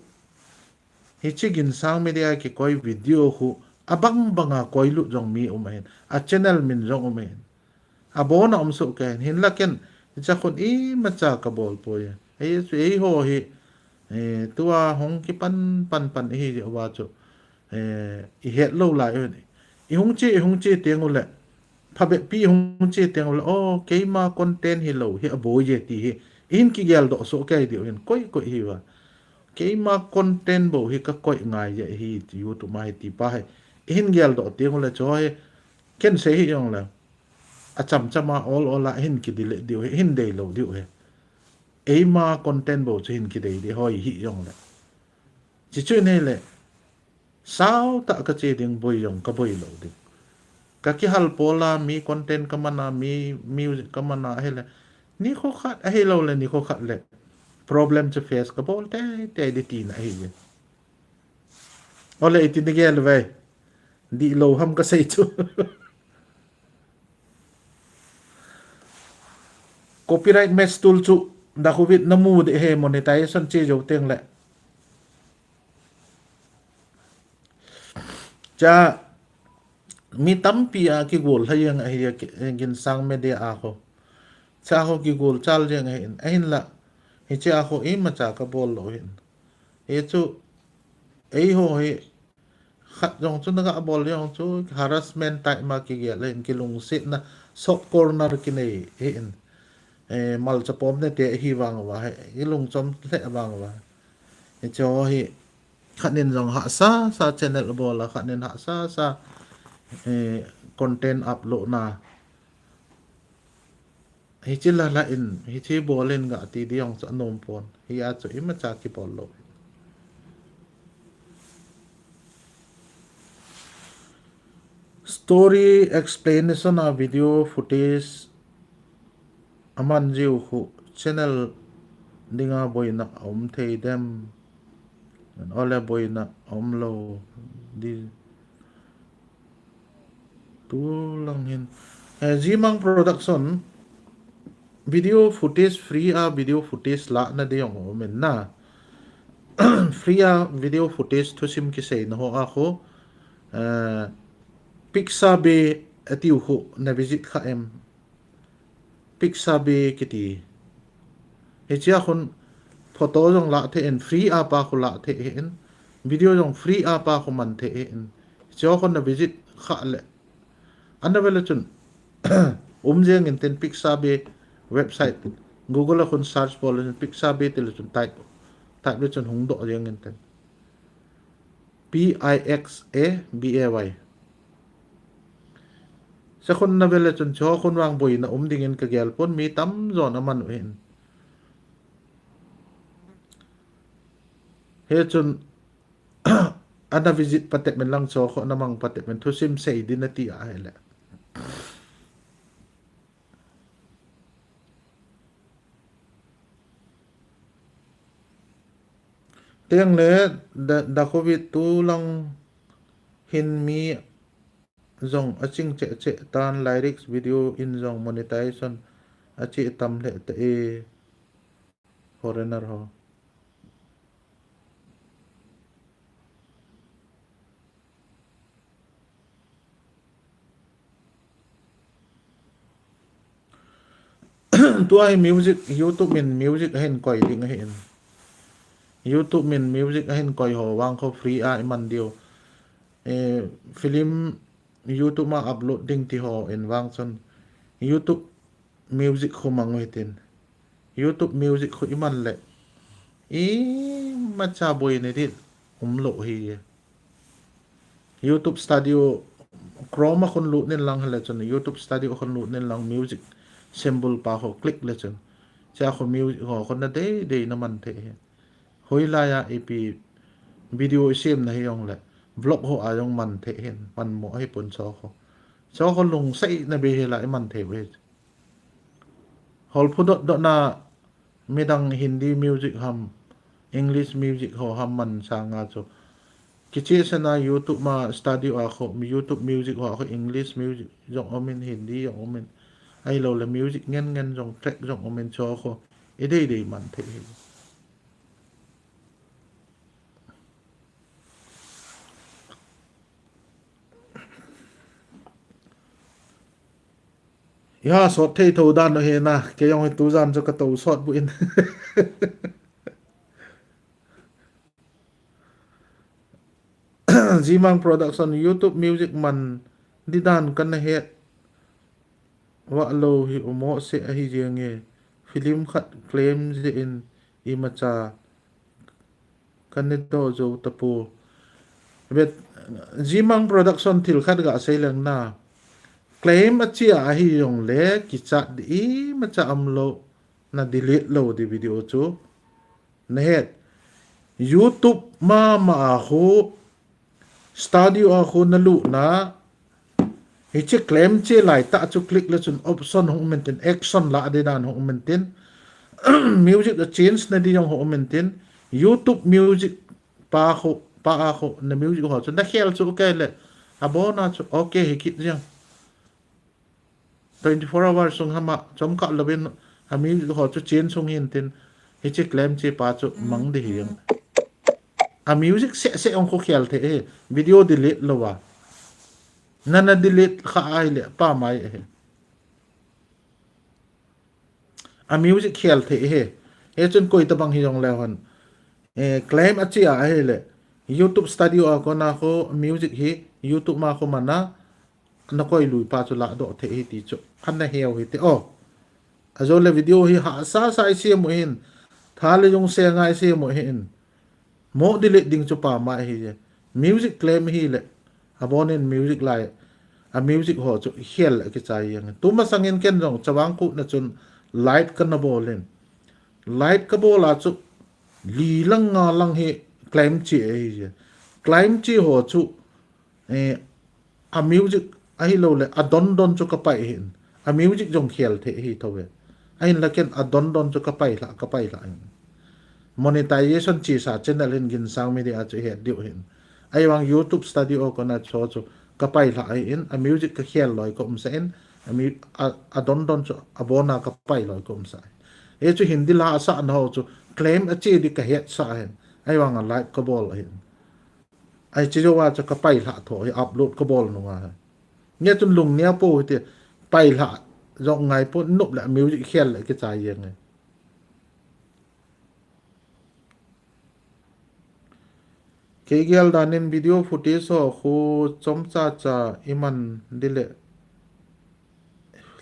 hiche Ginsang Media kikoi video khu, abang banga koi lut jong mi um ahin. A channel min jong um ahin. Abon a um soh kei, hinlah ken, hiche khun imacha ka bol poi. Ei chu eiho hi, eh, tua hung kipan, pan, pan ihi jeh uva chu, eh, i het lou lai u. I hung che, i hung che teng u le, phabep pi i hung che teng u le, oh, keima content hilou hi aboi e ti hi, i hin kigel doh soh kei diu hin, koi, koi hi va. Keima content bou hi ka koi ngai e hi, YouTube ma hi ti pa hi. I hin gel doh teng u le chu hi, ken sei hi jong le. Acham chama ol ol a hin kidelete diu hi, hin deilou diu hi. Eima content bou chu hin kidei ding hoi hi jong le. Chi chu nei le. Sao tah ka che ding boi jong ka boi lou ding. Ka kihal pol a mi content ka man a mi music ka man a hi le. Nikho khat ahilou le nikho khat le. Problem chu face ka bol tei tei ding tina ahi e. Ole iti ni gel ve. Dihlou ham ka sei chu. Copyright match tool chu, da khu vit na mu de he monetization che jou teng le. Cha, mi tampi a kigol lha jeng ahi a ki-, Ginsang Media a khu. Cha khu kigol chal jeng ahin, ahinlah. Hiche a khu imacha ka bol lou hin. Hichu, eiho hi, khat jong chu na ga bol jong chu harassment type ma kigel in kilungsetna soft corner kinei hi in. Eh, malcha pom ne te hi vang uva hi, i lungchom lheh vang uva. Hiche ho hi, khat nin jong hahsa sa channel bol a, khat nin hahsa sa, eh, content upload na. Hiche la la in, hiche bol in ga ti ding jong chu anom pon. Hia chu imacha kibol lou. Story explanation a video footage aman jiu khu channel dinga boina aum thei dem. Ole boina aum lou di. Tu lang hin. Eh, Zimang Production, video footage, free a video footage la na ding jong um in na. Free a video footage thusim kiseina ho a khu, eh, Pixabay atiu khu na visit kha em. Pixabay kiti. Hichea khun photo jong la thei in, free a pa khu la thei in, video jong free a pa khu man thei in. Hichea khun na visit kha le. Ana vele chun, um jeng in tin Pixabay website, Google a khun search bol le chun Pixabay ti le chun type, type le chun hung doh jeng in tin. P I X A B A Y. Hiche khun na vele chun hiche khun vang boina um ding in ka gel pon, mi tamjon aman u hin. Hichun ana visit patep in lang hiche khun ana mang patep in thusim sei ding nati a hile. Teng le da, da covid tu lang hin mi jong aching cheh cheh tan, lyrics video in jong monetization ache tam lheh ta e, foreigner ho. Tua hi music, YouTube min music ahin koi ding ahin. YouTube min music ahin koi ho vang khu free a iman diu. Eh, film YouTube ma upload ding ti ho in vang chun YouTube music khu mang u hitin. YouTube music khu iman le imacha boina ding umlou hi. YouTube Studio, Chrome a khun lut in lang hile chun, YouTube Studio a khun lut in lang music symbol pa khu click le chun. Hichea khu music ho khun na dei dei na man thei hi. Hoilai a ipi video i sem na hi jong le, vlog ho a jong man thei hin, man mo hi pon hiche khu. Hiche khu lungset na be hi la iman thei u hi. Hol phu dot dot na midang Hindi music ham, English music ho ham man sanga chu. Kichehsena YouTube ma studio a khu, YouTube music ho khu English music jong umin, Hindi jong umin. Ahilouleh music ngen ngen jong, track jong umin chu khu. Idei dei man thei hi. Iha sot thei tho dan u hi na, kei jong hi tujan chu ka to sot bu in. Zimang Production, YouTube music man di dan kana het. Vah lou hi umo se ahi jeng e. Film khat claim je in imacha kana doh jou tapo. Bet, Zimang Production thil khat ga sei leng na. Claim achia ahi jongle kichat di imacha umlou, na delete lou di video chu. Na het. YouTube mama a khu, studio a khu na lut na. Hiche claim che lai tah chu click le chun option hung um intin, action la di dan hung um intin. Music a change na di jong hung um intin. YouTube music pa khu, pa a khu, na music ho chu na khel chu okay le. Abona chu okay hi kit jeng. Twenty-four hours sung hama, chomkhat louvin, a music ho chu change hung hintin, hiche claim che pa chu mang di hi jeng. A music seh seh ong khu khel thei e, video delete lou a. Nana delete kha ahile, pa mai e. A music khel thei e. Hichun koi tabang hi jongle hon. Eh, claim achia ahile. YouTube studio a kona khu music hi, YouTube ma khu mana, na koi lui pa chu ladoh thei hi ti chu. Ana heu hite o. Ajole video hi hahsa sa isem u hin. Tha le jung se ngai isem u hin. Mo delete ding chu pa mai hi je. Music claim hile. Abonin music lai. A music ho chu khel le kichai jeng. Tuma sangin ken jong chavang khu na chun live kana bol in. Live kabol a chu li lang nga lang hi claim che ahi je. Claim che ho chu, eh, a music ahilouleh adon don chu kapai hin. A music jong khel thei hi tho ve. Ahinla ken adon don chu kapai lha, kapai lha hin. Monetization chesa channel hin Ginsang Media chu het diu hin. Ahivang YouTube studio kona chu chu kapai lha ahin, a music kakhel loi ka umsa in, a mu-, a, adon don chu abona kapai loi ka umsa in. Hichu Hindi la asah na ho chu claim ache di kahet sa hin. Ahivang a live kabol hin. Ahi, hiche jouva chu kapai lha tho hi, upload kabol nunga hi. Nge chun lung nia po hite, pai lha jong ngai po, nop le music khel le kichai jeng e. Kei gel danin video footage ho khu chomcha cha iman di le,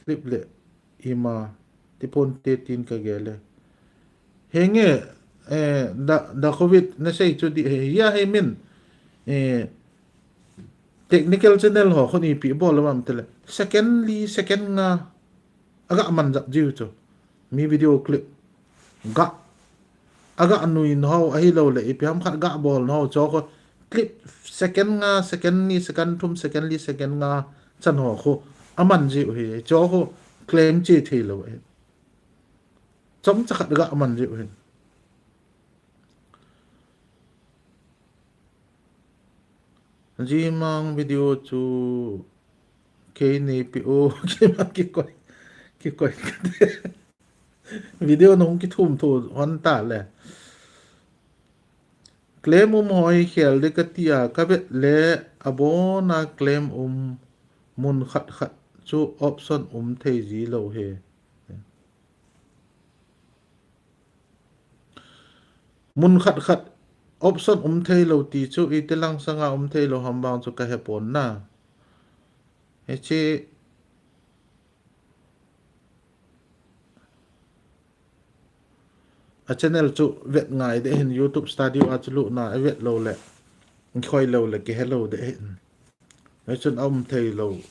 clip le ima tipon te tin ka gel e. Henge, eh, da, da covid na sei chu di he, hia he min, eh, technical channel ho khun ipi bol lam tele. Second li, second nga, aga man jap jiu chu. Mi video clip. Ga, aga nui nau, ahilouleh ipi ham khat ga bol nau, chu khu clip second nga, second ni, second thum, second li, second nga, chan ho khu, aman jiu hi, chu khu claim che thei lou hi. Chomcha khat ga man jiu hi. Zimang video chu kei neipi u, keima kikoi, kikoi kate. Video nung kithum thu hon ta le. Claim um ho hi khel di kati a, kavet le abona claim um mun khat khat chu option um thei ji lou he. Mun khat khat option um thei lou ti chu iti lang sanga um thei lou ham vang chu kahe pon na. Hiche a channel chu vet ngai de hin, YouTube Studio a chu lut na, avet lou le, khoi lou le, kihe lou de hin. Hichun aum thei lou.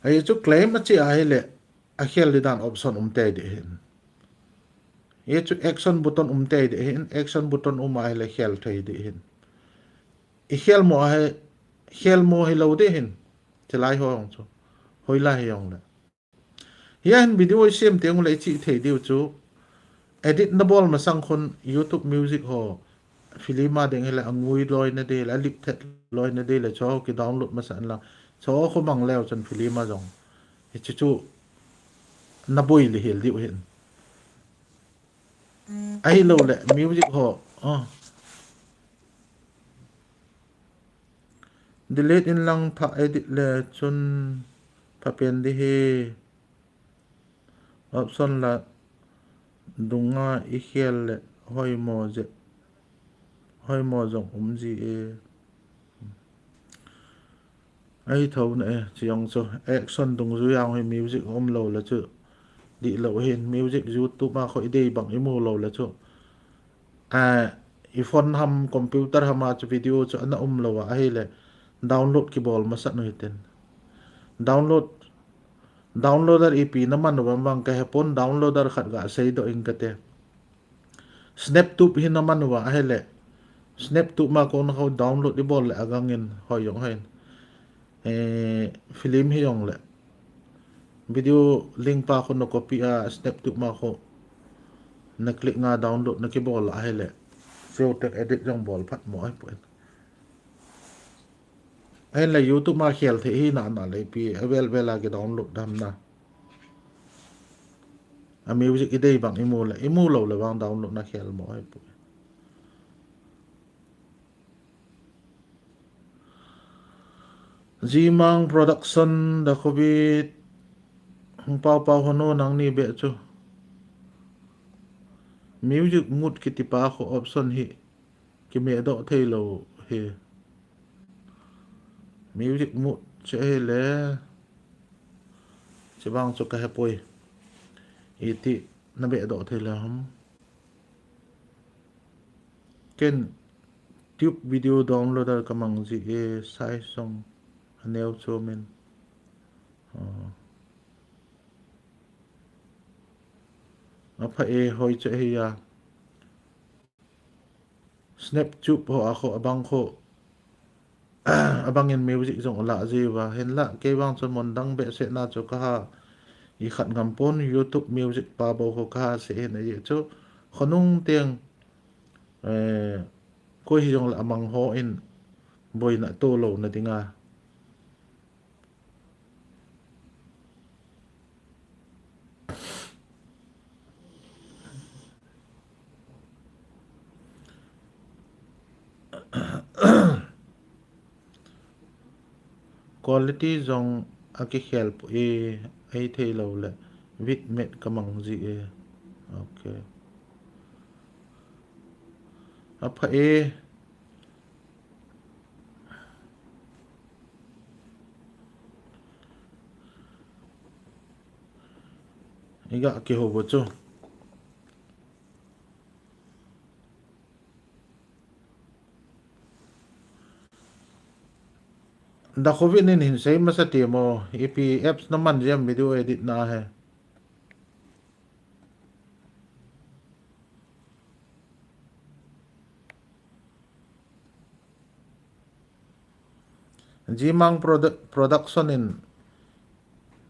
Hichu claim ache ahile, akhel di dan option um tei de hin. Hichu action button um tei de hin, action button um ahile khel thei de hin. Ikhel mo ahi, khel mo hilou de hin. Chilai ho jong chu. Hoilai hi jong le. Hia hin video isem teng le ichi thei diu chu. Edit nabol masang khun YouTube Music ho film a ding hile angui loina ding hile, alip thet loina ding hile, chuho kidownload masa inlang. Chuho khu mang leu chun film a jong hichu chu naboi lihel diu hin. Ahilou le music ho. Ah. Delete inlang thah edit le chun phapen ding hi. Option la dunga ikhel le hoimo je, hoimo jong um ji e. Ahi thou na e, chujong chu action dungjui a hi music umlou le chu dihlou hin, music YouTube a khu idei bang imu lou le chu. A, iphone ham, computer ham a chu video chu ana umlou a, ahile download kibol masat u hitin. Download, downloader ipi naman u ham vang kahepon, downloader khat gasei doh ing kate. SnapTube hi naman u ham ahile, SnapTube ma kona khu download ibol le agangin hoi jong hoi. Eh, film hijongle video link pa khu nacopy a, SnapTube ma khu naclick nga download nakibol a ahile, chuti edit jong bol phat mo ahipoi. Ahinla YouTube ma khel thei hi nana le ipi avel vel a kidownload dam na. A music idei bang imu le, imu lou le vang download nakhel mo ahipoi. Jimang Production, Dakhubit, Hung Pau Pau, hono nangni beh chu. Music mute kiti pa khu option hi kimeh doh thei lou hi. Music mute chu ahile, chubang chu kahepoi. Iti nabeh doh thei lou ham. Ken tube video downloader kamang ji e, size jong aneo chomin. Ah. Apha e, hoi chu ahi a. SnapTube ho a khu abang khu abangin music jong alah jiuva, hinla kei vang chun mun dang behseh na chu kaha ikhat ngam pon, YouTube Music pa bou khu kaha seh hin ahi chu khonung teng, eh, koi hijongle amang ho in boina tolou na dinga. Quality jong akikhel poi, eithei lou le, with met kamang ji e. Okay. Apha e. Iga kihou bou chu. Dakhubit in hin sei masa temo, ipi apps naman jia video edit na hi. Jimang Produ-, Production in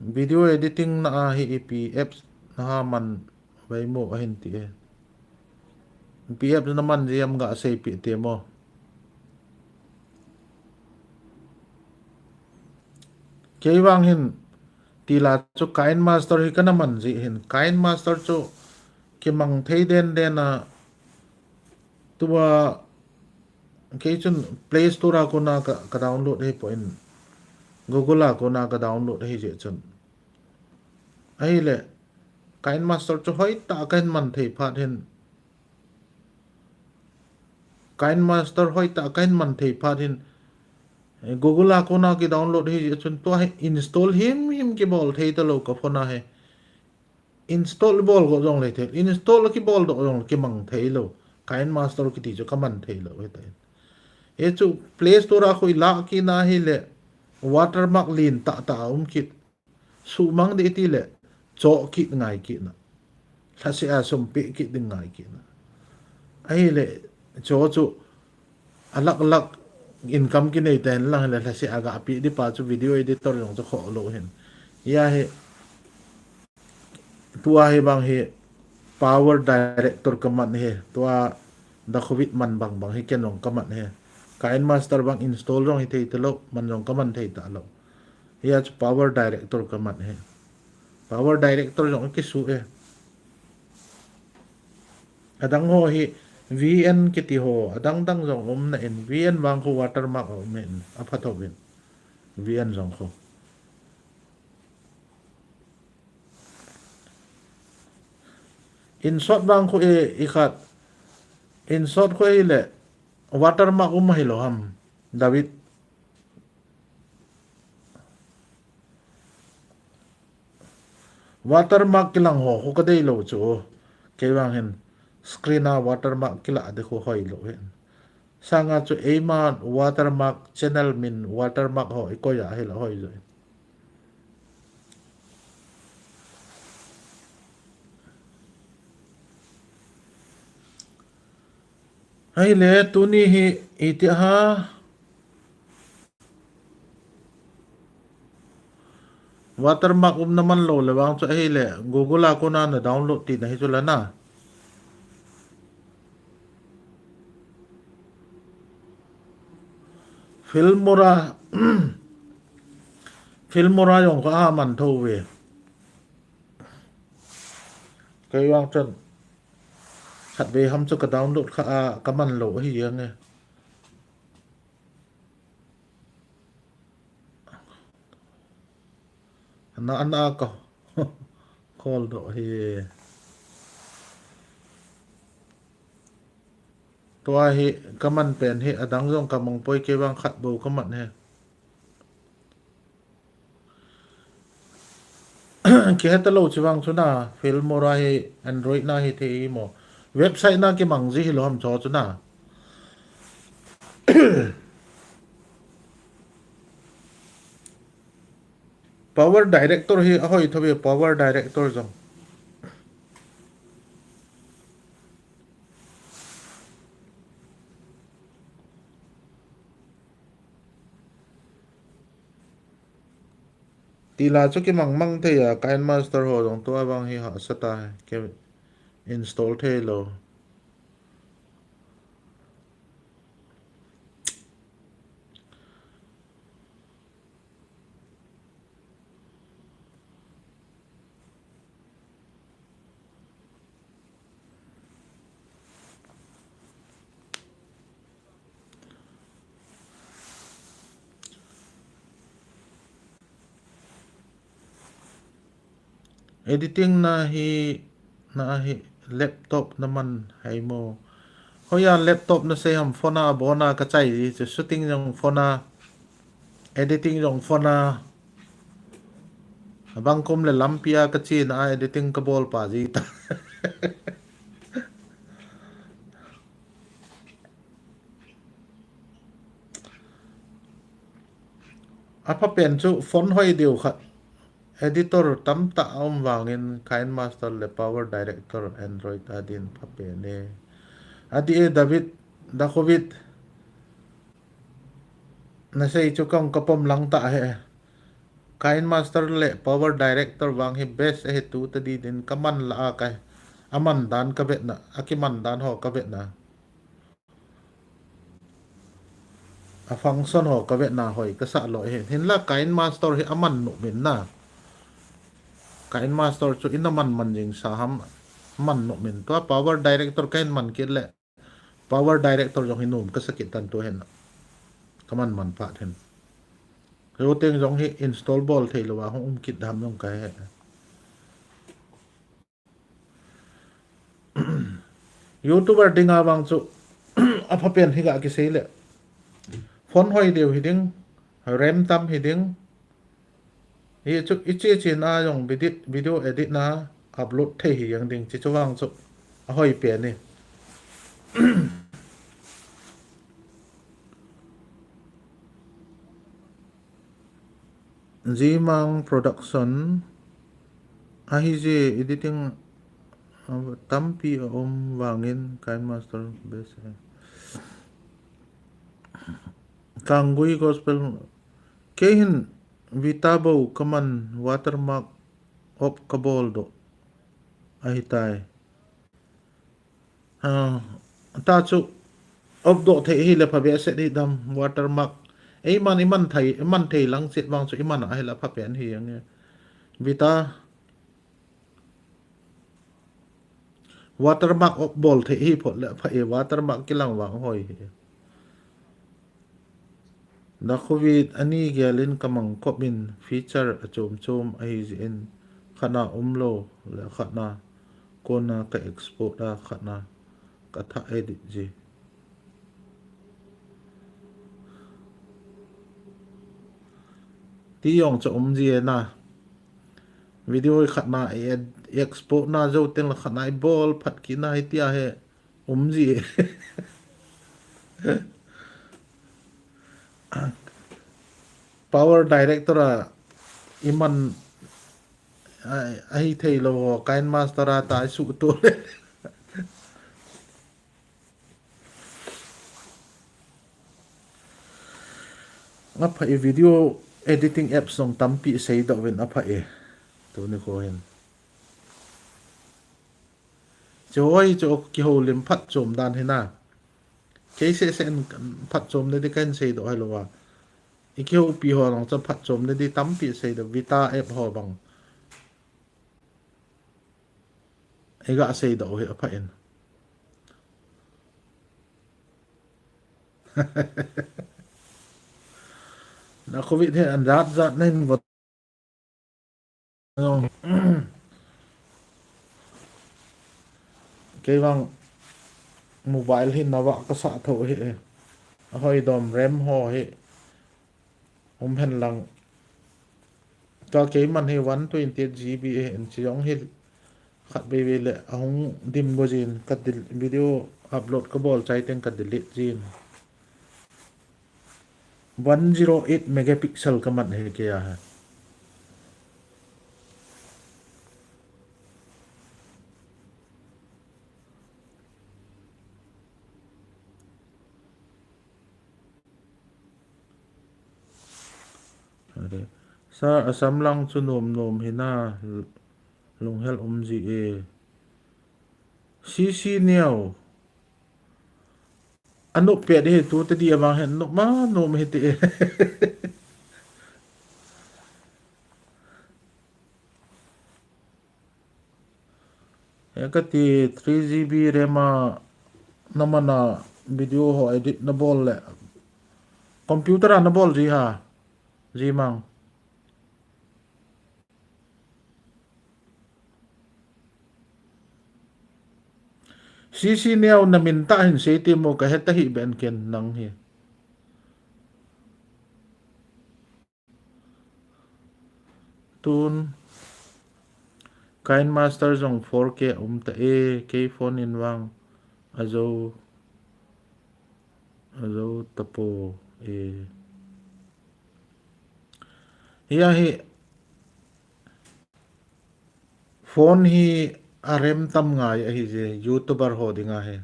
video editing na ahi ipi apps naha man vai mo ahin ti e. Ipi apps naman jia ham ga seipeh temo. Kei vang hin tila chu KineMaster hi kana man ji hin. KineMaster chu kimang thei den den a, tua kei chun Play Store a kona ka, ka download hipon, Google a kona ka download ahi jeh chun. Ahile, KineMaster chu hoitah a kahin man thei phat hin. KineMaster hoitah a kahin man thei phat hin. Eh, Google a kona ki download ahi jeh chun tua hi install himhim kibol thei talou ka phone a hi. Install bol go jongle thei. Install kibol doh jongle kimang thei lou. KineMaster kiti chu kaman thei lou hitai. Hichu Play Store a khu ilah kit na hile watermark lentah tah a um kit. Sumang ding tile, choh kit ngai kit na. Lhaseh a sum peh kit ding ngai kit na. Ahile, chuchu, alak lak income kinei ten lang hile, lhaseh a ga peh ding pa chu video editor jong chu khoh lou hin. Hia hi, tua hi bang hi, Power Director kaman hi, tua Dacovid man bang bang hi ken jong kaman hi. KineMaster bang install jong hithei talou, man jong kaman thei talou. Hia chu Power Director kaman hi. Power Director jong kisu e. Adang ho hi V N kiti ho, adang dang jong um na in, V N vang khu watermark um in, apha tho in. V N jong khu. InShot vang khu e, i khat. InShot khu e le, watermark um hilou ham, David. Watermark kilang ho khu kadei lou chu. Kei vang hin screen a watermark kila de khu hoilou hin. Sanga chu eima watermark channel min watermark ho i koi a hila hoi joi. Ahile tuni hi iti ha. Watermark um na man lou le vang chu ahile Google a kona na download ti na hi chu la na. Filmora, Filmora jong kha a man tho ve. Kei vang chun khat ve ham chu ka download kha a ka man lou hi yang e. Ana, ana ka call doh hi. Tua hi ka man pen hi, adang jong ka mang poi, kei vang khat bou ka man hi. Kihe talou chi vang chu na, Filmora hi Android na hi thei mo. Website na kimang ji hilou ham cho chu na. Power Director hi ahoi tho ve, Power Director jong. Tila chu kimang mang thei a, KineMaster ho jong tua vang hi hahsa ta, ke install thei lou. Editing na hi, na hi laptop na man hai mo. Hoiya laptop na sei ham, phone a bon a ka chai ji chu, shooting jong phone a, editing jong phone a. Abang kum le lampi a ka che na a editing ka bol pa ji ta. Apha pen chu phone hoi diu khat. Editor tamtah a um vangin KineMaster le Power Director Android a din pha pen e. Adi e David, Dacovid. Na sei chu kong ka pom lang ta he. KineMaster le Power Director vang hi best ahi tu ta di din ka man la a kai. A man dan ka vet na, a ki man dan ho ka vet na. A function ho ka vet na hoi ka sa lo hi. Hinla KineMaster hi a man nu min na. KineMaster chu ina man man jing sa ham man nu min tua Power Director ka hin man kit le. Power Director jong hi nom ka sa kit tan tu hen. Ka man man phat hen. Routing jong hi install bol thei lou a hung um kit dam jong ka he. YouTuber ding a vang chu apha pen hi ga ki sei le. Phone hoi diu hi ding, RAM tam hi ding. Hi chu i che che na jong video, video edit na upload thei hi jeng ding chi chu vang chu a hoi pen ni. Zimang Production ahi je editing, uh, tampi a um vangin KineMaster best. Kanggui Gospel. Kei hin Vita bou ka man watermark off ka bol doh ahi tai. Ah, ta chu off doh thei hile pha behseh hi dam, watermark. Eiman iman thei, iman thei lang chet vang chu iman a hile pha pen hi ang e. Vita watermark off bol thei hi phot le pha e, watermark kilang vang hoi hi. Nakhovit ani gelin kamang kop in feature achom chom ahi jeh in khatna umlou le khatna kona ka export a khatna ka tha edit ji. Ti jong cha um ji e na. Video khatna i ed-, export na jou teng le khatna i bol phat kit na hi tia he um ji e. Power director a iman a, ahi thei lou ho, KineMaster a ta i suh to le. Apha e, video editing apps jong tampi seidoh uvin apha e. Tuni kho hin. Chu hoi chu kihoulim phatchom dan hi na. Kei seh seh in phatchom na di kahin seidoh hai lou a. I kihoupi ho lang chu phatchom na di tampi seidoh, Vita app ho bang. I ga seidoh hi apha in. Nakhovit hi an jat jat na hin vot. Kei vang mobile hi nava ka sa tho hi. Ahoi dom RAM ho hi. Um hen lang. Ka keiman hi one twenty-eight GB hi in chi jong hi khat vei vei le ahung dim go jin ka del-, video upload ka bol chai teng ka delete jin. One zero eight megapixel ka man hi kei a ha. Sir, Assam lang chu nom nom hi na, lunghel um ji e. C C Neo. Anop pet hi tu te di avang hin nop ma nom hi te. He kati three GB RAM a na man a video ho edit na bol le computer a na bol ji ha, ji mang. C C Neo na min ta hin sei ti mo ka he ta hi ben ken nang hi. Tun KineMaster jong four K um ta e, kei phone in vang ajo, ajo ta po e. Hi a hi phone hi a RAM tam ngai ahi je, YouTuber ho dinga hi.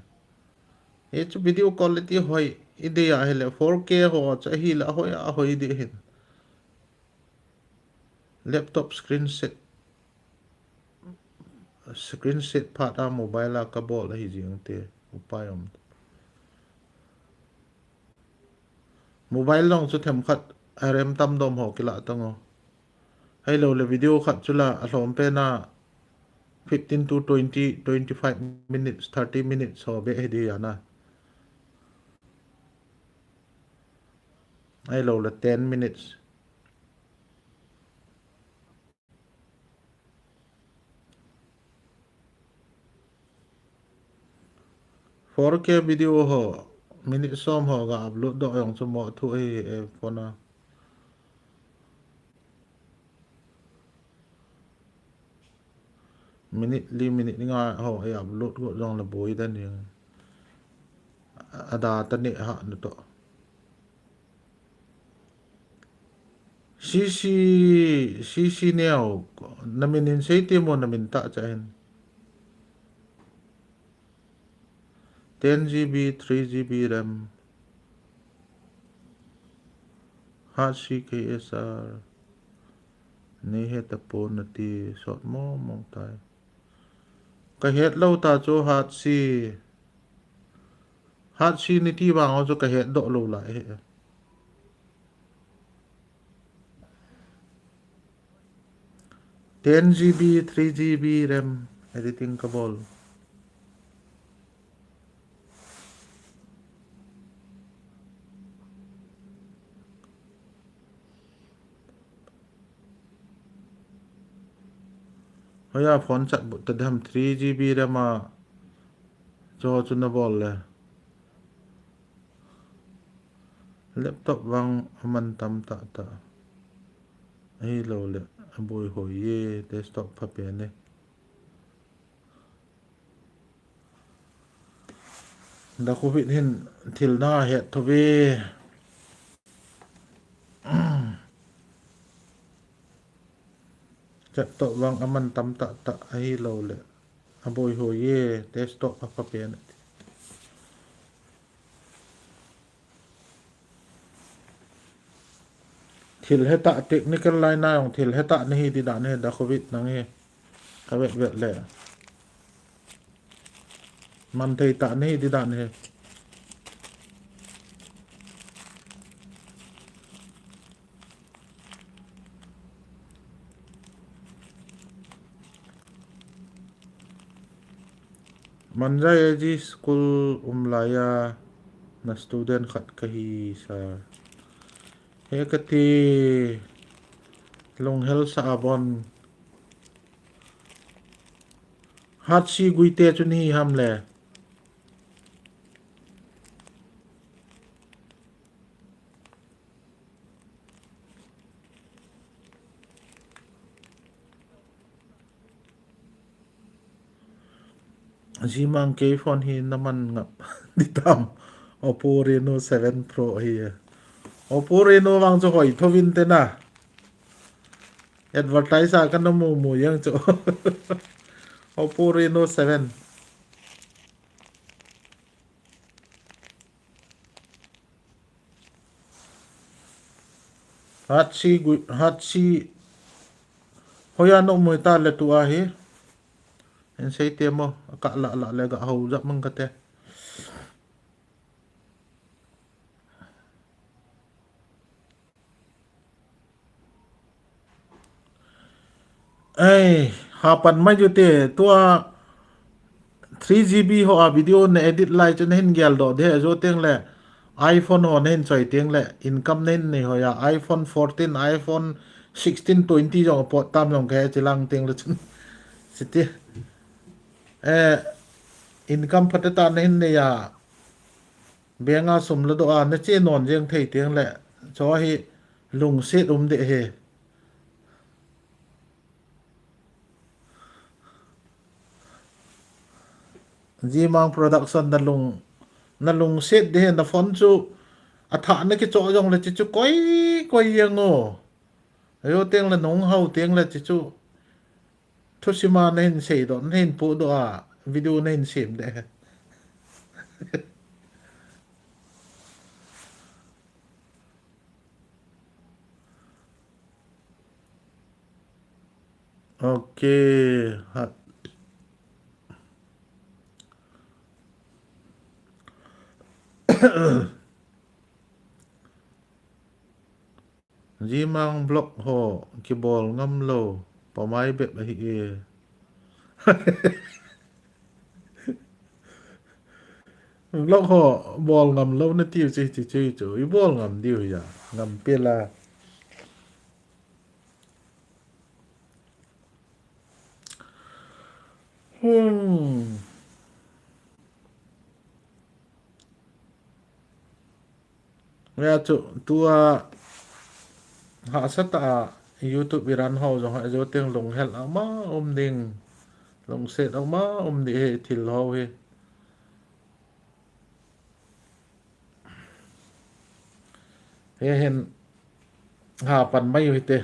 Hi chu video quality hoi, i dei a hile four K ho chu ahile ahoi, ahoi di hin. Laptop screen set, screen set phat a mobile a ka bol ahi jing te, upai um. Mobile long chu themkhat a RAM tam dom ho kila tang o. Hei lo le video khat chu la a hlom pen a fifteen to twenty, twenty-five minutes, thirty minutes ho be hi di ana. Hei lo le ten minutes. Four K video ho, minute som ho ga upload doh jong chu mo thu ahi e phone a. Minute li minute nga ho e upload go jong le boi dan jing. A data ne ha na to. C C, C C Neo, na min in sei ti mo na min ta cha hin. Ten GB, three GB RAM. Hat si K S R. Nei he ta po na ti sot mo mo tai. Ka het lo ta chu hat si. Hat si ni ti vang ho chu ka het doh lou lai he. Ten G B, three G B RAM editing ka bol. Hoiya phone chat bu ta dam three G B RAM a cho chu na bol le. Laptop vang aman tam ta ta. Ahilou le, aboi hoi e, desktop pha pen e. Da Covid hin thil na het tho ve. Laptop vang aman tam ta ta ahilou le. Aboi hoi e, desktop pha pha pen. Thil heta technical line a jong thil heta nahi di dan he da Covid nang he. Ka vet vet le. Man thei ta nahi di dan he. Manjai A G school um laiya na student khat kahi sir. He kati lunghel sa abon. Hat si guite chu ni ham le. Jimang kei phone hi naman ngap di tam. Oppo Reno seven Pro hi. Oppo Reno vang chu hoi thovin te na. Advertise a kana mu mu yang chu. Oppo Reno seven. Hat si gui, hat si. Hoiya no mui ta le tu ahi. En sei te mo, ka la la le ga ho ja mang ka te. Ei, hapan mai ju te, tua three G B ho a video na edit lai chu na hin gel doh de, ajo teng le iPhone ho na hin choi teng le income na hin nei hoiya, iPhone fourteen, iPhone sixteen, twenty jong pot tam jong ka he chi lang teng le chun. Siti. Eh, income phatah tah na hin nei a. Bank a sum la doh a, na che non jeng thei teng le. Cho hi lungset um de he. Jimang Production na lung, na lungset de he na phone chu a thah na kicho jong le chi chu koi, koi jeng o. Ajo teng le nung hau teng le chi chu. Thusim a na hin sei doh, na hin pu doh a, video na hin sem de. Ok. Ha. Jimang vlog ho kibol ngam lou, pamai bep ahi e. Vlog ho bol ngam lou na tiu chi chi chi chu, i bol ngam diu ya, ngam pela. Hmm. Ya chu, tua hahsa tah a YouTube i run ho jong ha jo teng lunghel ama um ding. Lungset ama um ding he thil ho he. He hin hapan mai u hite.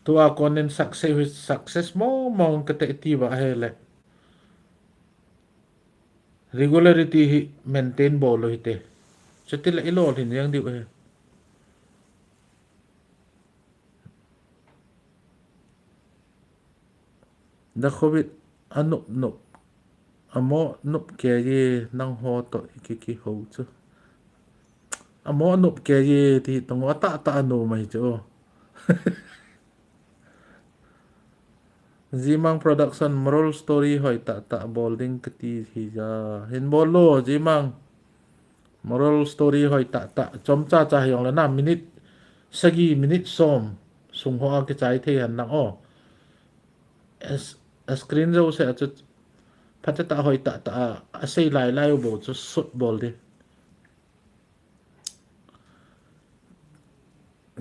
Tua konin success, success mo mo ka te ti ba he le. Regularity hi maintain bol u hite. Chuti le i lolhin jeng diu he. Da Covid a nop nop Amo nup kei e, nangho toh i kiki ho chu. Amo nup kei e, ti tong a tah tah a nom ahi chu. Zimang Production, moral story hoi tah tah bol ding kati hi ja. Hin bol lo, Zimang. Moral story hoi tah tah. Chomcha cha hi jong le na minute sagi, minute som sung ho a kichai thei hen lang o. As, a screen jouse a chu phatah tah hoi tah tah a, a sei lai lai u bou chu shoot bol di.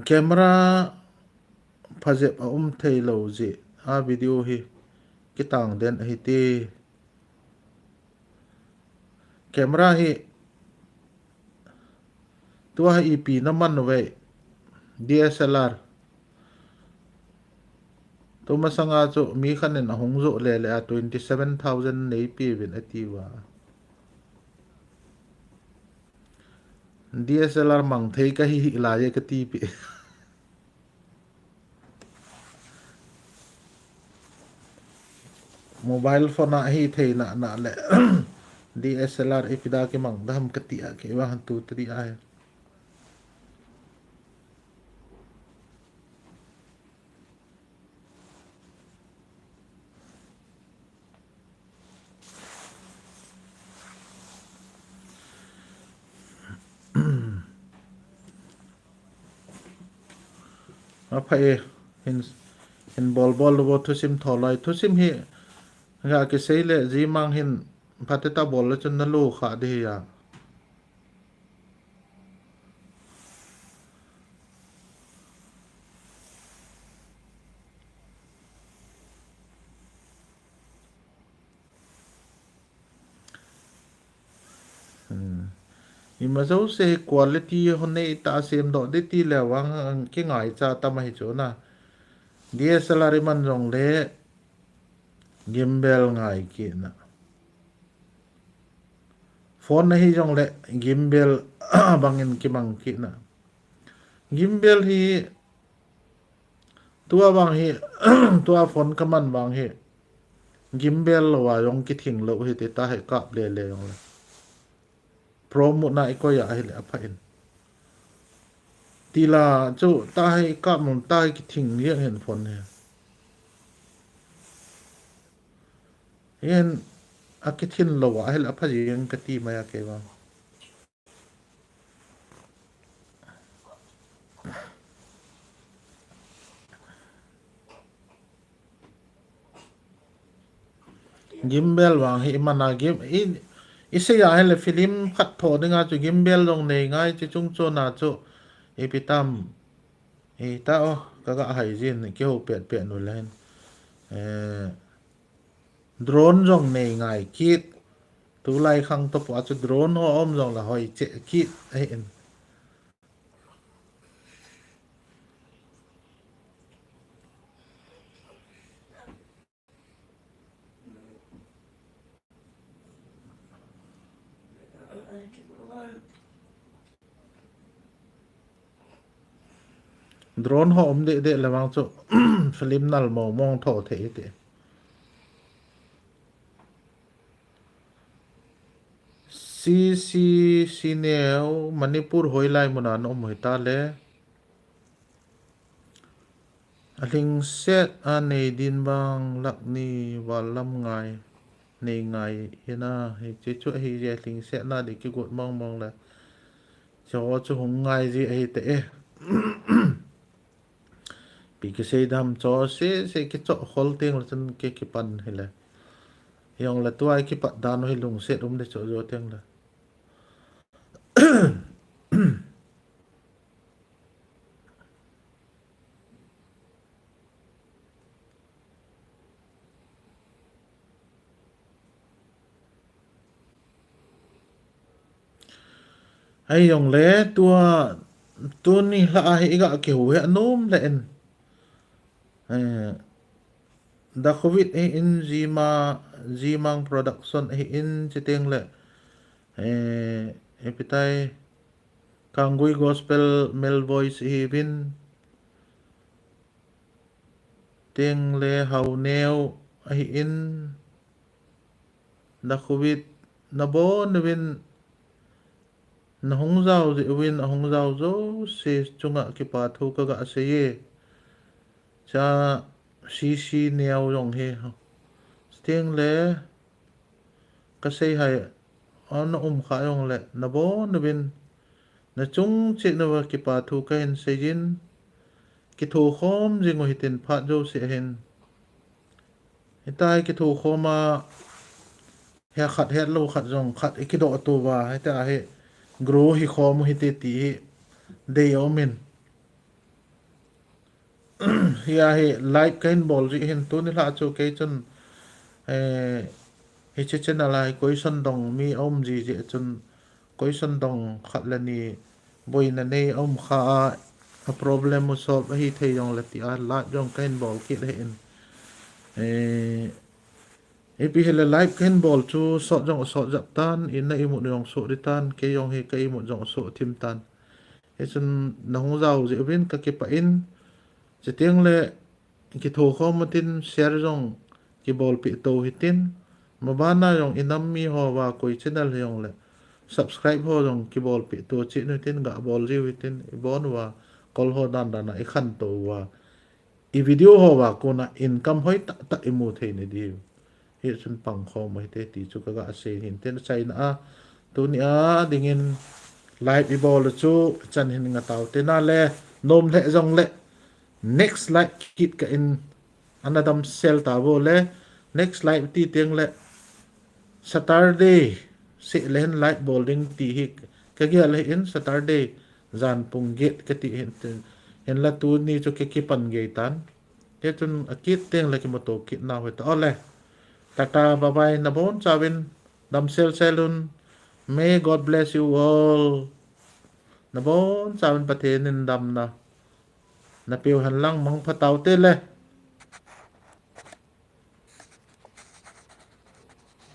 Camera phajep a um thei lou jeh a video hi kitang den ahi ti. Camera hi tua hi ipi na man uve, D S L R. Tumasanga chu mi khat in ahung joh le le a twenty seven thousand neipe uvin ati uva. D S L R mang thei ka hi hi lai e kati pi. Mobile phone a hi thei na na le D S L R ipi da kimang da ham kati a kei vang tu tri a. Apha e, hin, hin bol bol lo bo thusim tho lai. Thusim hi, ga kisei le Zimang hin phatah tah bol le chun na lo kha di hi a. Hmm. Ima jouse hi quality hon nei ta sem doh di ti le vang kingaicha tam ahi chu na. D S L R i man jong le gimbal ngai kit na. Phone ahi jong le gimbal bangin kimang kit na. Gimbal hi tua vang hi, tua phone ka man vang hi. Gimbal lo a jong kithing lo hi ti ta hi kap le le jong le. Pro mode na i koi a hi le apha in. Ti la chu ta hi kap mun ta hi kithing liang hin phone hi. Hin a kithin lo a hi le apha jing kati mai a kei vang. Gimbal vang hi i man a gim-, i, i sei a hi le film khat tho ding a chu gimbal jong nei ngai chu chung chon a chu ipi tam. I ta o, ka ga hai jin kihou pet pet nu le hin. Eh, drone jong nei ngai kit. Tulai khang to pua chu drone ho um jong la hoi che kit ahi in. Drone ho um deh deh le vang chu film nal mong mong tho thei te. C C C neo Manipur hoilai muna na um hoi ta le. A lhingset a nei din vang lak ni val lam ngai, nei ngai hina, hi che chu ahi je a lhingset na di kigot mong mong le. Cho chu hung ngai ji ahi te e. Pi kisei dam cho se se kicho khol teng le chun ke kipan hi le. Jong le tua kipat dan hi lungset um de cho jo teng le. Hei jong le tua, tuni lha a hi i ga kihu hi a nom le in. Eh, Da Covid hi in Zima, Zimang Production hi in chiteng le. Eh, ipi tai Kangui Gospel Male Voice hi vin. Teng le Hau Neo ahi in. na covid, na bon uvin, na hung jao jeh uvin, a hung jao jouse chunga kipa thu ka ga sei e. Cha C C Neo jong hi. Sting le, ka sei hai, ana um kha jong le, na bon uvin, na chung cheh nauva kipa thu ka hin sei jin, kitho khom jing u hitin phat jouse hin. Hitia hi kitho khom a, he khat het lou khat jong khat i kidoh tou va, hitia hi grow hi khom u hite ti hi dei a um in. Hia hi live ka hin bol ji hin tuni lha chu kei chun, eh, hiche channel a hi question dong mi a um ji jeh chun question dong khat le ni boina nei a um kha a, a problem u solve ahi thei jong le ti a live jong ka hin bol kit hin. Eh, ipi hile live ka hin bol chu sot jong a sot jap tan, in na imut jong soh di tan, kei jong hi ka imut jong a soh thim tan. Hichun na hung jao jeh uvin ka kipah in, chuteng le kitho khom utin share jong kibolpeh tou hitin, mabana jong i nam mi ho va koi channel hi jong le subscribe ho jong kibolpeh tou cheh nu hitin ga bol jiu hitin, i bon uva kol ho dan dan a i khantou uva i video ho va kona income hoi tah tah i mu thei na diu. Hichun pang khom u hite ti chu ka ga sei hin tin achaina a. Tuni a dingin live i bol u chu chan hin nga tau te na le, nom le jong le next live kit ka in ana damsel ta vo le, next live ti teng le Saturday seh le hin live bol ding ti hi ka gel hin Saturday jan pung get ka ti hin tin, hinla tuni chu ka kipan gei tan. Hichun a kit teng le kimuto kit nau hita ole. Tata, bye bye, na bon chauvin damsel sel un. May God bless you all. Na bon chauvin Pathen in damna na peu hen lang, mangpha tau te le.